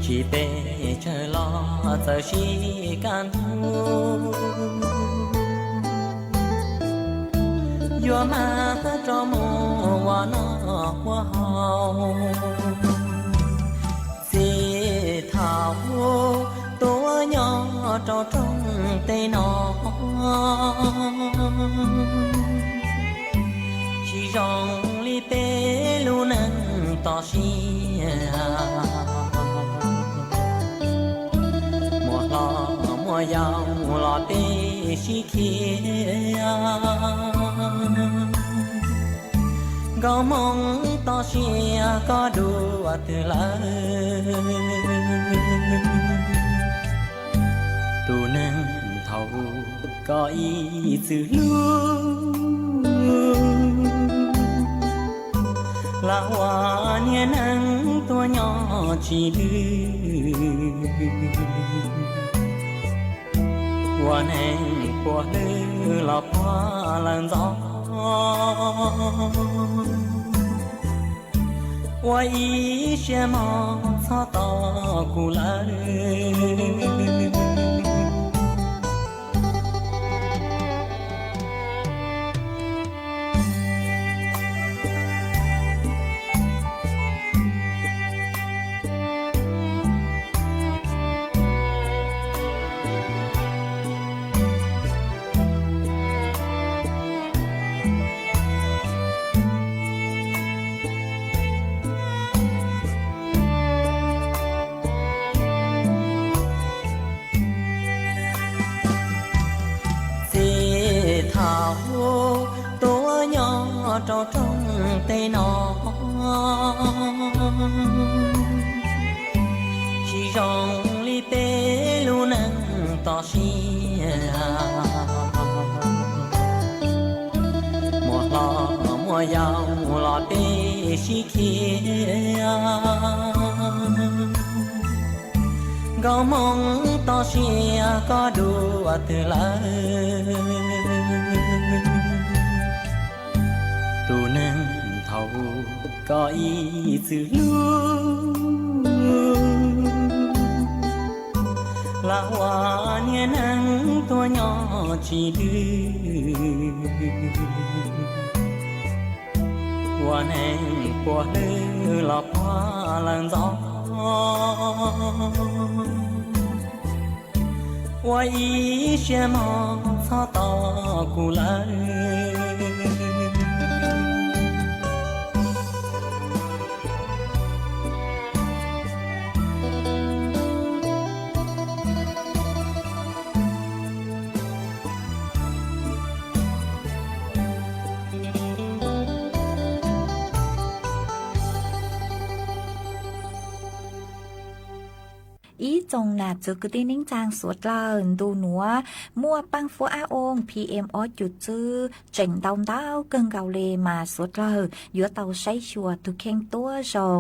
tsis pes tsawg los txawm sib kaj ntug, yuav mag rov mus ua noj ua haus. Txij thaum tuaj nyob rau rooj teb no, tsis zoo li peb lub neej toj siab. Muaj hlob muaj yau los peb sib khiav, nkauj Hmoob toj siab koj dua twg lawm? Tus neeg thaum ub koj ib txwm hlub, lam ua niag neeg tuaj nyob tsis dwb, ua neeg puas hlwb los puag lawm ntxov. Ua ib siab mog txhob tos kuv lawm. rau rooj teb no, tsis zoo li peb lub neej toj siab. Muaj hlob muaj yau los peb sib khiav, nkauj Hmoob toj siab koj dua twg lawm? Tus neeg thaum koj ib txwm hlub, lam ua niag neeg tuag nyob tsis twg, ua neeg puas hlwb los puag lawm ntxov, ua ib siab mog txhob tos kuv lawm. Ib tsoom nam txwv kwv tij neej tsaa suav dlawg, ntu nuav muaj paab fuab ab ooj P M ob cum tswb tseem ntau ntau kawg nkaus le mas suav dlawg yuav tau saib xyuas tug kheej tuab zoo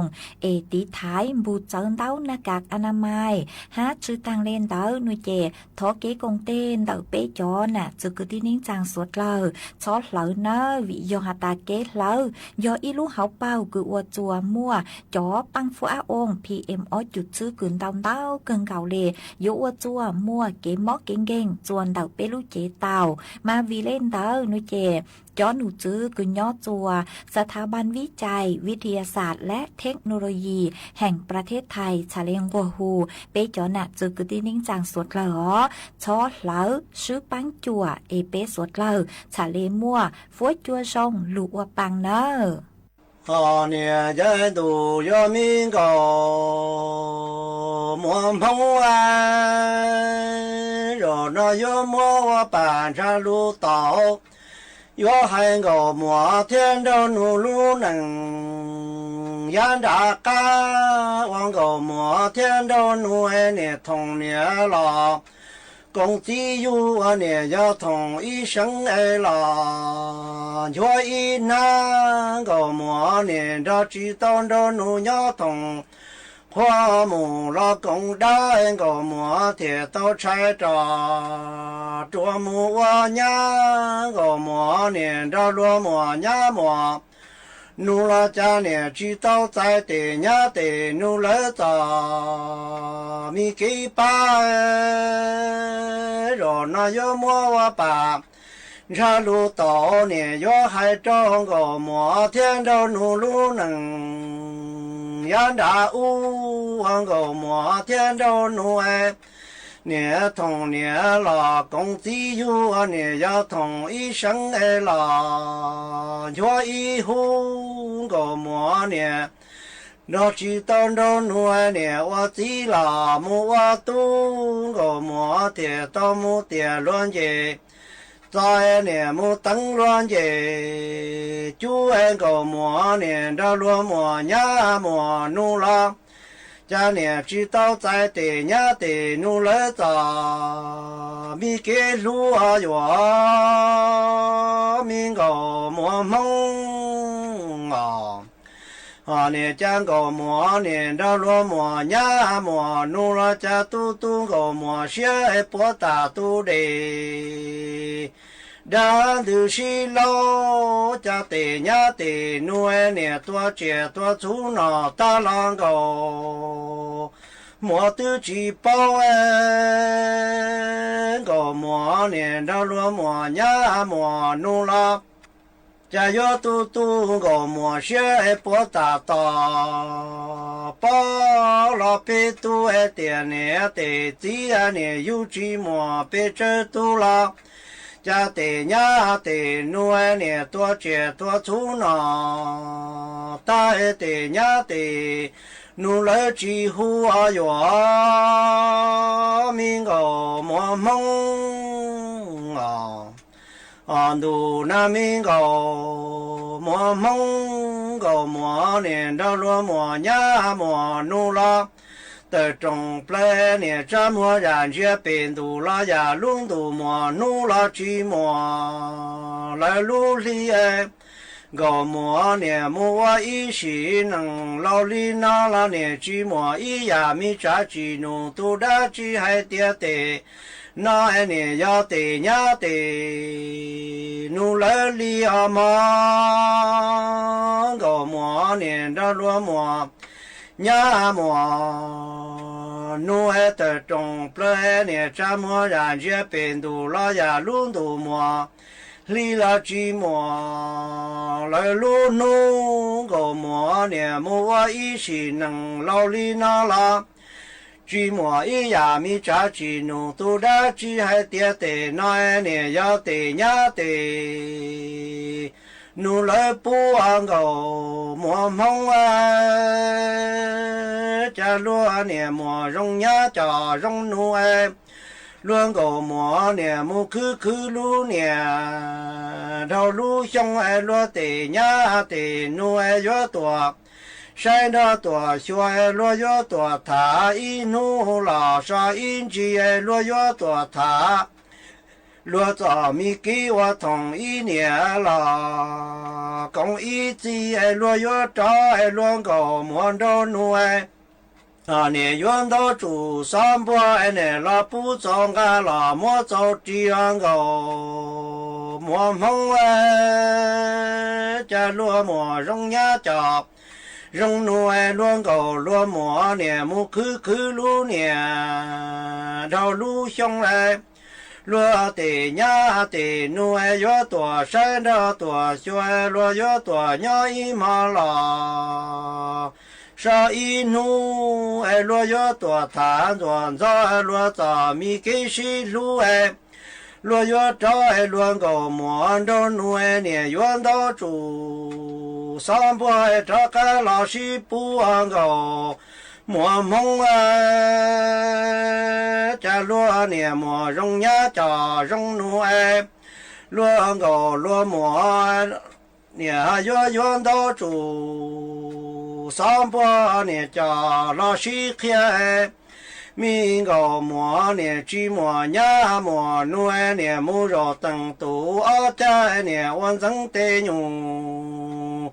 es tiv thaiv npug txawv ntaub na kas a na mais hab tsw taag le ntawd nua ces thov kev koom teg ntawm peb cov nam txwv kwv tij neej tsaa suav dlawg txhob hlawv nawb, vim yog has tas kev hlawv yog ib lub hauv paug kws ua txuas muaj cov paab fuab ab ooj P M ob cum tswb kws ntau ntau kawg nkaus le yuav ua txuas muaj kev mob kev nkeeg txuas ntawm peb lub cev tau. Mas vim le ntawd nua ces cov num txwv kws nyob txuas ສະຖາບັນວິໄຈ ວິທະຍາສາດ ແລະ ເທັກໂນໂລຢີ ແຫ່ງປະເທດໄທ txhaj le nquag hu peb cov nam txwv kwv tij neej tsaa suav dlawg os, txhob hlawv, swb paab cuam es peb suav dlawg txhaj le muaj fuab cua zoo lug ua paa nawb. Hos niam yawg ntuj yuav me nkaus muam Hmoob, zaum no yuav muab ua pam ntsha lug tau, yuav hais nkaus muam thiab nraug nus lub neej yav nram qab, ua nkaus muam thiab nraug nus niam thoom niam los koom txiv yug ua niam yog thoom ib seev es los nchuav ib hnab, nkaus muam niam nrog tsis tau nraug nus nyob thoom qhua mus los koom dab, nkaus muam thiaj tau tshais rov rua mus ua nyab, nkaus muam niam nrog luag muam nyab muam nus los cas niam tsis tau txais tes nyab tes nus lawv txom mi kev pab. Zaum no yuav muab ua pam ntsha lug tau, niam yuav hais rau nkaus muam thiab nraug nus lub neej yav nram ub, ua nkaus muam thiab nraug nus niam thoom niam los koom txiv yug, niam yog thoom ib seev es los nchuav ib hub, nkaus muam niam nrog tsis tau nraug nus niam ua txiv los mus ua tub, nkaus muam thiaj tau mus tiam luag ncej txos, niam mus teev luag ncej cub, nkaus muam niam nrog luag muam nyab muam nus los cas niam tsis tau txais tes nyab tes nus lawv txom mi kev hlub yuav mi nkaus muam Hmoob os. Hos niam cas nkaus muam niam nrog luag muam nyab muam nus los cas tu tu nkaus muam siab es puav tas tu dej dab ntws sib laub, cas tes nyab tes nus niam tua tsiaj tua txhuv no tag los nkaus muam twb tsis paub, nkaus muam niam nrog luag muam nyab muam nus los cas yuav tu tu nkaus muam siab es puav tas tos pob los peb tub es tiam niam tes txiv niam yug tsis muaj pes tsawg tug los cas tes nyab tes nus niam tua tsiaj tua txhuv no tag es tes nyab tes nus lawv tsis hu yuav mi nkaus muam Hmoob os. Ntus nag me nkaus muag hmoob nkaus muag niam nrog luag muag nyab muag nus los tawm roos plawg niam tsab muag yam ntsiag pem ntus los yam lub ntus muag hnub los tsis muag lawv lub hli nkaus muag niam mus ua ib sim neej laus li no los niam tsis muag ib yam me tsav tsis nug tus dab tsi hais tias tes no niam yog tes nyab tes nus lawv li os mog. Nkaus muag niam nrog luag muag nyab muag nus tawm roos plawg niam tsab muag yam ntsiag pem ntus los yam lub ntus muag hli los tsis muag lawv lub hnub nkaus muag niam mus ua ib sim neej laus li no los tsis muag ib yam me tsav tsis nug tus dab tsi hais tias tes no niam yog tes nyab tes nus lawv pub nkaus muag hmoob. Cas luag niam muag zoo nyab cov zoo nus luag nkaus muag niam mus khwv khwv lub niam dhau lub xyoo luag tes nyab tes nus yuav tuam saib nrog tuam xyuas luag yuav tuam tham ib hnub los so ib ntsis luag yuav tuam tham luag txom me kev ua thoom ib niam los koom ib txij luag yuav rov luag nkaus muag nraug nus niam yuav ntaub tsum xob npuag niam los pub txaus nqa los muab txaus ris nkaus muag hmoob. Cas luag muag zoo nyab cov zoo nus luag nkaus luag muag niam mus khwv khwv lub niam dhau lub xyoo luag tes nyab tes nus yuav tuam saib nrog tuam xyuas luag yuav tuam nyob ib hmo los so ib hnub luag yuav tuam tham ntxuam ntxov luag txom me kev sib hlub luag yuav rov luag nkaus muag nraug nus niam yuav ntaub tsum xob npuag rov qab los sib pub nkaus muag hmoob. Cas luag niam muag zoo nyab cov zoo nus luag nkaus luag muag niam yuav yuav ntaub tsum xob npuag niam cov los sib qhia me nkaus muag niam tsis muag nyab muag nus niam mus zaum teem tus ob cag niam ua ntxeev tes nyuj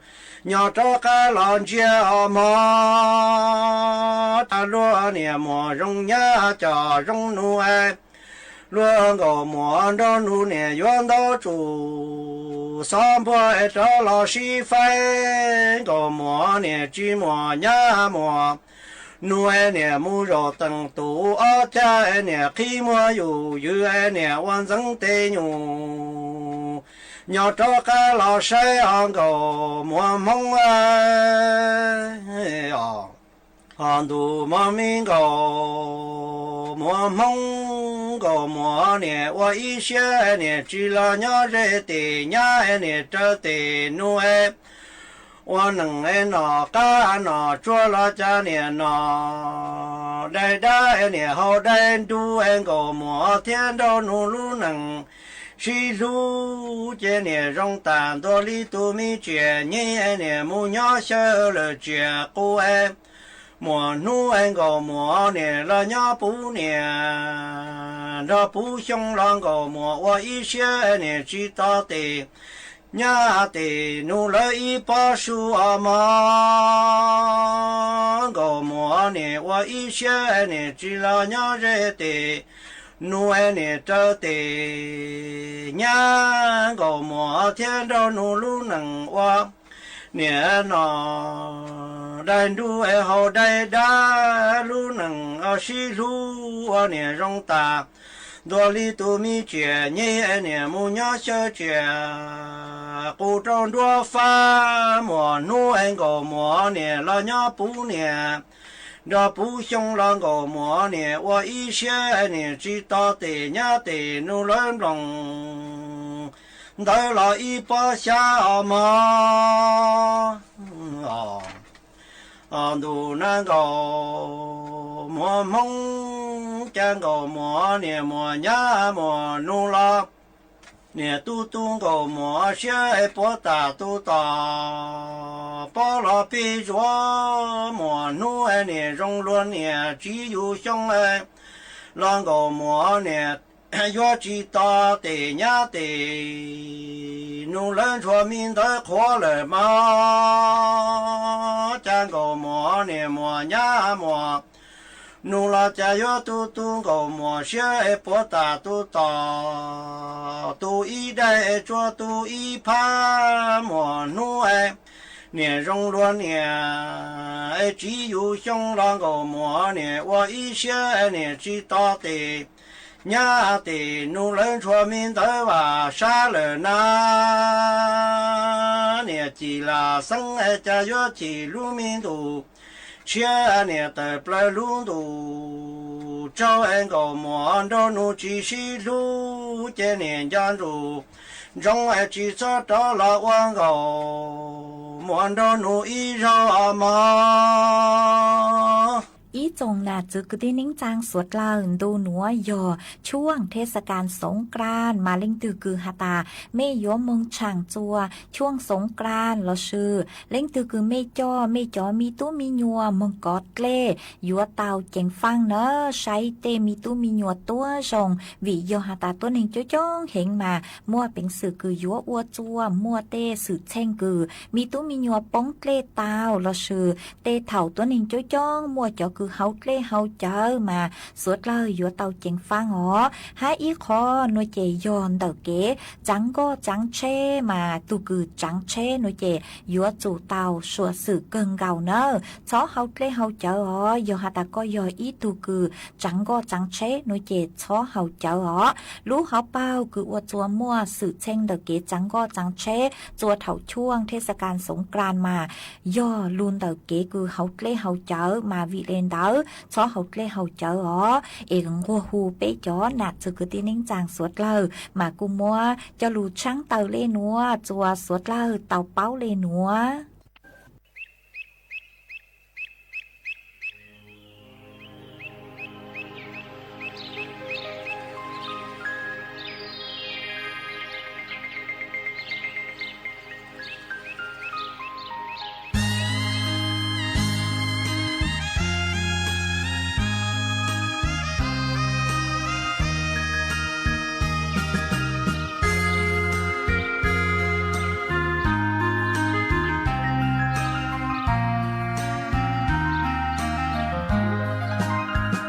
nyob rov qab los ntsia os mog. Cas luag niam muag zoo nyab cov zoo nus luag nkaus muag nraug nus niam yuav ntaub tsum xob npuag rov los sib faib nkaus muag niam tsis muag nyab muag nus niam mus zaum teem tus ob cag niam qhib muag yus ywg niam ua ntxeev tes nyuj nyob rov qab los saib os nkaus muag hmoob. Ho ntus mog me nkaus muag hmoob nkaus muag niam ua ib siab niam tsis los nyob ze tes nyab niam raws tes nus ua neej nom qab nom tsuag los cas niam nom dai dab niam haus dai nrug nkaus muag thiab nraug nus lub neej sib hlub ces niam zoo tas ntua li tus me tsiaj nyeg niam mus nyob xyaw lawm tsiaj qus muag hnub nkaus muag niam los nyob puv niam nrog puv xyoo los nkaus muag ua ib siab niam tsis tos tes nyab tes nus lawv ib pob su os mog. Nkaus muag niam ua ib siab niam tsis los nyob ze tes nus niam raws tes nyab nkaus muag thiab nraug nus lub neej ua niam nom dai nrug haus dai dab lub neej sib hlub ua niam zoo tas ntua li tus me tsiaj nyeg niam mus nyob xyaw tsiaj qus rau nruab fab muag hnub nkaus muag niam los nyob puv niam nrog puv xyoo los nkaus muag niam ua ib siab niam tsis tos tes nyab tes nus lawv nploos ntawd los ib pob xyab os mog. Ntus nag nkaus muag hmoob cas nkaus muag niam muag nyab muag nus los Niam tub tub nkaus muag siab es puav tam tu tos, pob los pib zuav muag hnub es niam zoo luag niam tsis yus xyoo es los nkaus muag niam yuav tsis tos tes nyab tes nus lawv ntshua mi ntawd qhuav lawm mog. Cas nkaus muag niam muag nyab muag nus los cas yuav tu tu nkaus muag siab es puav tam tu tos, tu ib daim es tsuas tu ib phab muag hnub es niam zoo luag niam es tsis yus xyoo los nkaus muag niam ua ib siab es niam tsis tos tes nyab tes nus lawv ntshua mi ntawd vam sab lawm na. Niam cim lam xeeb es cas yuav chim lub me ntus tshiab niam tawm plaws lub ntus tsaug es nkaus muag nraug nus tsis sib hlub ces niam nco ntsoov ntsoov es tsis txhob rov los ua nkaus muag nraug nus ib zaug mog. Ib tsoom nam txwv kwv tij neej tsaa suav dlawg, ntu nuav yog ช่วงเทศกาลสงกรานต์ mas leej twg kws has tas mej yuav moog tshaam txua ช่วงสงกรานต์ lossis leej twg kws mej coj mej cov me tub me nyuam moog kov dlej yuav tau ceev faaj na, saib tej me tub me nyuam tuab zoo, vim yog has tas tuab neeg coob coob heev mas muaj peev xwm kws yuav ua txuaj muaj tej xwm txheej kws me tub me nyuam poob dlej tau lossis tej thaum tuab neeg coob coob muaj cov kws hauv dlej hauv cawv mas suav dlawg yuav tau ceev faaj os. Hab ib qho nuav ces yog ntawm kev tsaav nkoj tsaav tsheb mas tug kws tsaav tsheb nuav ces yuav tsum tau suam xwm kawg nkaus na, txhob hauv dlej hauv cawv os. Yog has tas koj yog ib tug kws tsaav nkoj tsaav tsheb nuav ces txhob haus cawv os. Lub hauv paug kws ua txuas muaj xwm txheej ntawm kev tsaav nkoj tsaav tsheb txua thaum ช่วงเทศกาลสงกรานต์ mas yog lug ntawm kev kws hauv dlej hauv cawv mas vim le ntawd txhob hauv dlej hauv cawv os. Es nquag hu peb cov nam txwv kwv tij neej tsaa suav dlawg mas kuj muab coj lug tshaab taw le nuav txua suav dlawg tau paub le nuav.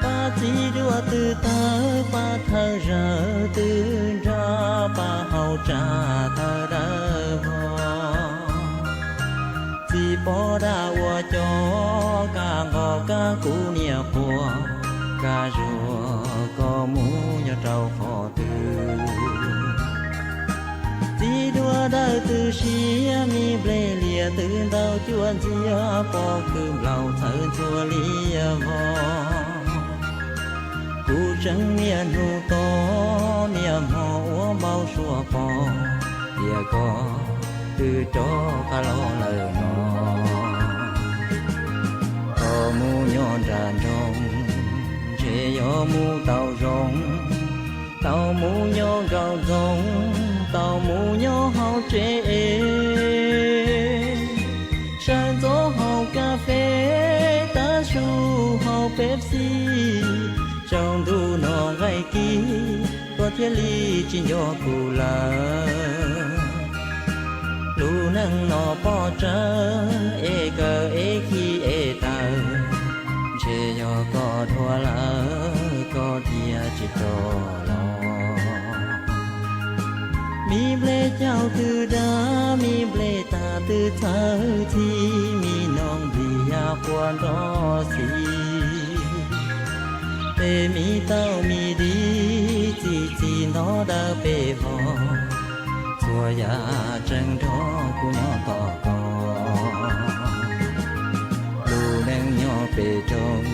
Pab txiv duaj twb tawg, pab thawj zawg twb nrog, pab hauv tsa tawg dawb vog. Txiv pog dab ua cov, kab nqos kab kuv niam quas, kab zuag koj mus nyob rau qhov twg. Txiv duaj dawb twb siav, me nplej lias twb ntau cuaj ntxiag, pob kws nplaum txhawv ntxhua liab vog. Kuv tseem niaj hnub tos niaj hmo ua npau suav pom tias koj twb rov qab los lawm no. Tau mus nyob nram nroog ntshe yuav mus tau zoo, tau mus nyob nraum ntxoov, tau mus nyob hauv tsev es. Sawv ntxov haus kas fes, tav su haus Pepsi, tsaus ntuj no nqaij kis koj thiaj li tsis nco kuv lawm. Lub neej no pob tsawg es kawg es khi es tawg, ntshe yog koj dhuav lawm koj thiaj tsis rov los. Mi nplej caug twb dab, mi nplej tag twb txhawv txhij, mi noog nplig ya quas nrov xis. Tej mi tau mi di, txi txiv ntov dawb pes vog, txhua yam tseem nrog kuv nyob tos koj. Lub neej nyob pem roob,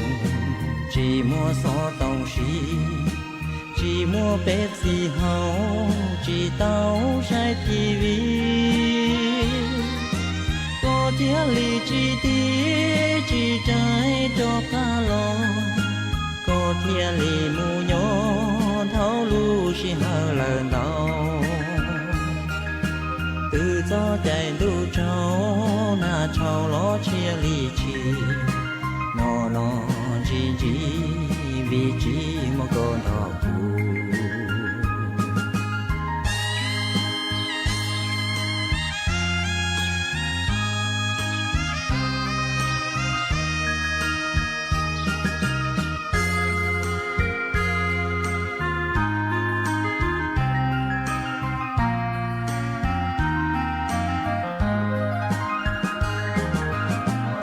tsis muaj xov tooj siv, tsis muaj Pepsi haus, tsis tau saib T V. Koj thiaj li tsis tig tsis rais rov qab los, koj thiaj li mus nyob dhau lub sij hawm lawm ntau. Caij ntuj tsaug, nag tshau los tshiab li tshis, no no ntsib ntsib, vim tsis muaj koj nrog kuv.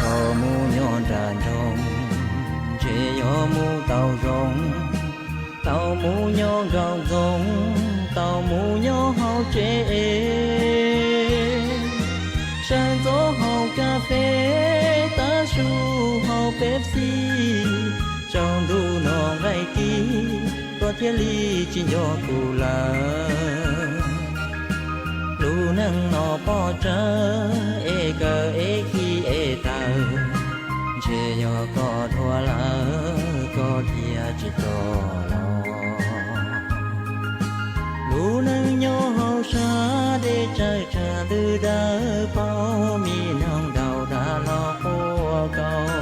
Tau mus nyob nram nroog, ntshe yuav mus tau zoo. Tau mus nyob nraum zoov, tau mus nyob hauv tsev es, sawv ntxov haus kas fes, tav su haus Pepsi. Tsaus ntuj no nqaij kis, koj thiaj li tsis nco kuv lawm. Lub neej no pob tsawg, es kawg es khi es tawg, ntshe yog koj dhuav lawm, koj thiaj tsis tau los. Lub neej nyob hauv sab dej tsawg tsawg ntws daws, paub mi noog daus dag los quaj kaus.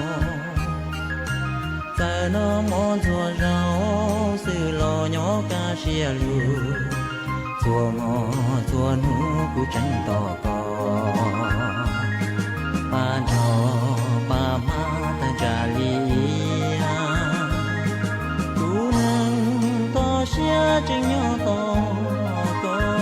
Txawm noj mov ntxuag zaus, xwb los nyob kaj siab lug. Txhua hmo txhua hnub kuv tseem tos koj, pab nrog pab hmab tag ntsam li iab. Kuv neeg toj siab tseem nyob tos koj.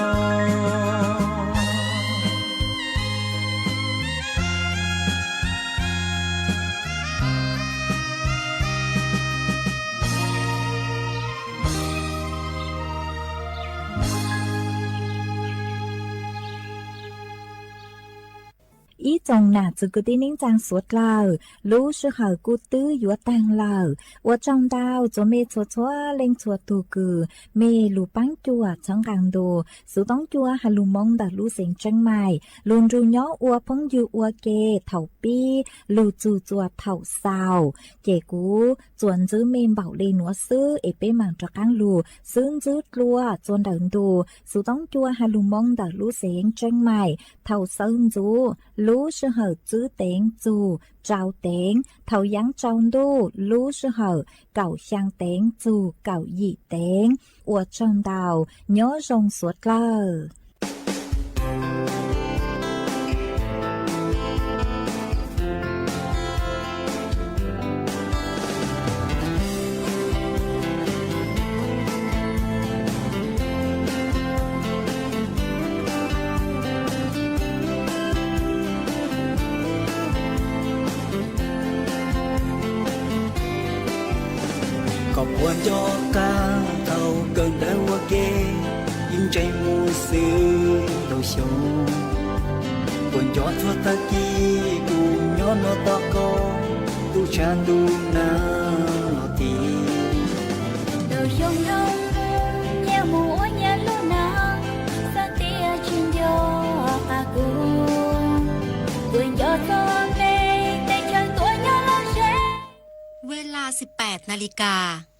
Ib tsoom nam txiv kwv tij neej tsaa suav dlawg, lub sij hawm kuj twb yuav taag lawm. Ua tsaug ntau txhua mej txhua txhua leej txhua tug kws mej lug paab cuam txhawb nqaa ntu Xuv Toob Cua has lug Moob ntawm lub xeev Tseeb Maim lug nrug nyob ua phooj ywg ua ke thaum pib lug txug txuas thaum xaus. Ces kuv tsuas ntxwb mej npaum le nuav xwb es peb maam rov qaab lug xwb ntxwb dlua txua ntawm ntu Xuv Toob Cua has lug Moob ntawm lub xeev Tseeb Maim thaum sawv ntxuv lub sij hawm tsib teev txug rau teev, thaum yaav tsaus ntuj lub sij hawm kaum xyaa teev txug kaum yim teev. Ua tsaug ntau, nyob zoo suav dlawg. Koj puas nco qab thaum kawm ntawv ua ke, ib ntseeg mus xwb ntau xyoo. Puas nco txhua tag kis kuv nyob no tos koj, ntuj tshav ntuj nag los tim. Ntau xyoo dhau, nyias mus ua nyias lub neej, xav tias tsis nco qab kuv. Puas nco txog me teb chaws tuaj nyob lawm seb. Ves las siv peb nas li kas.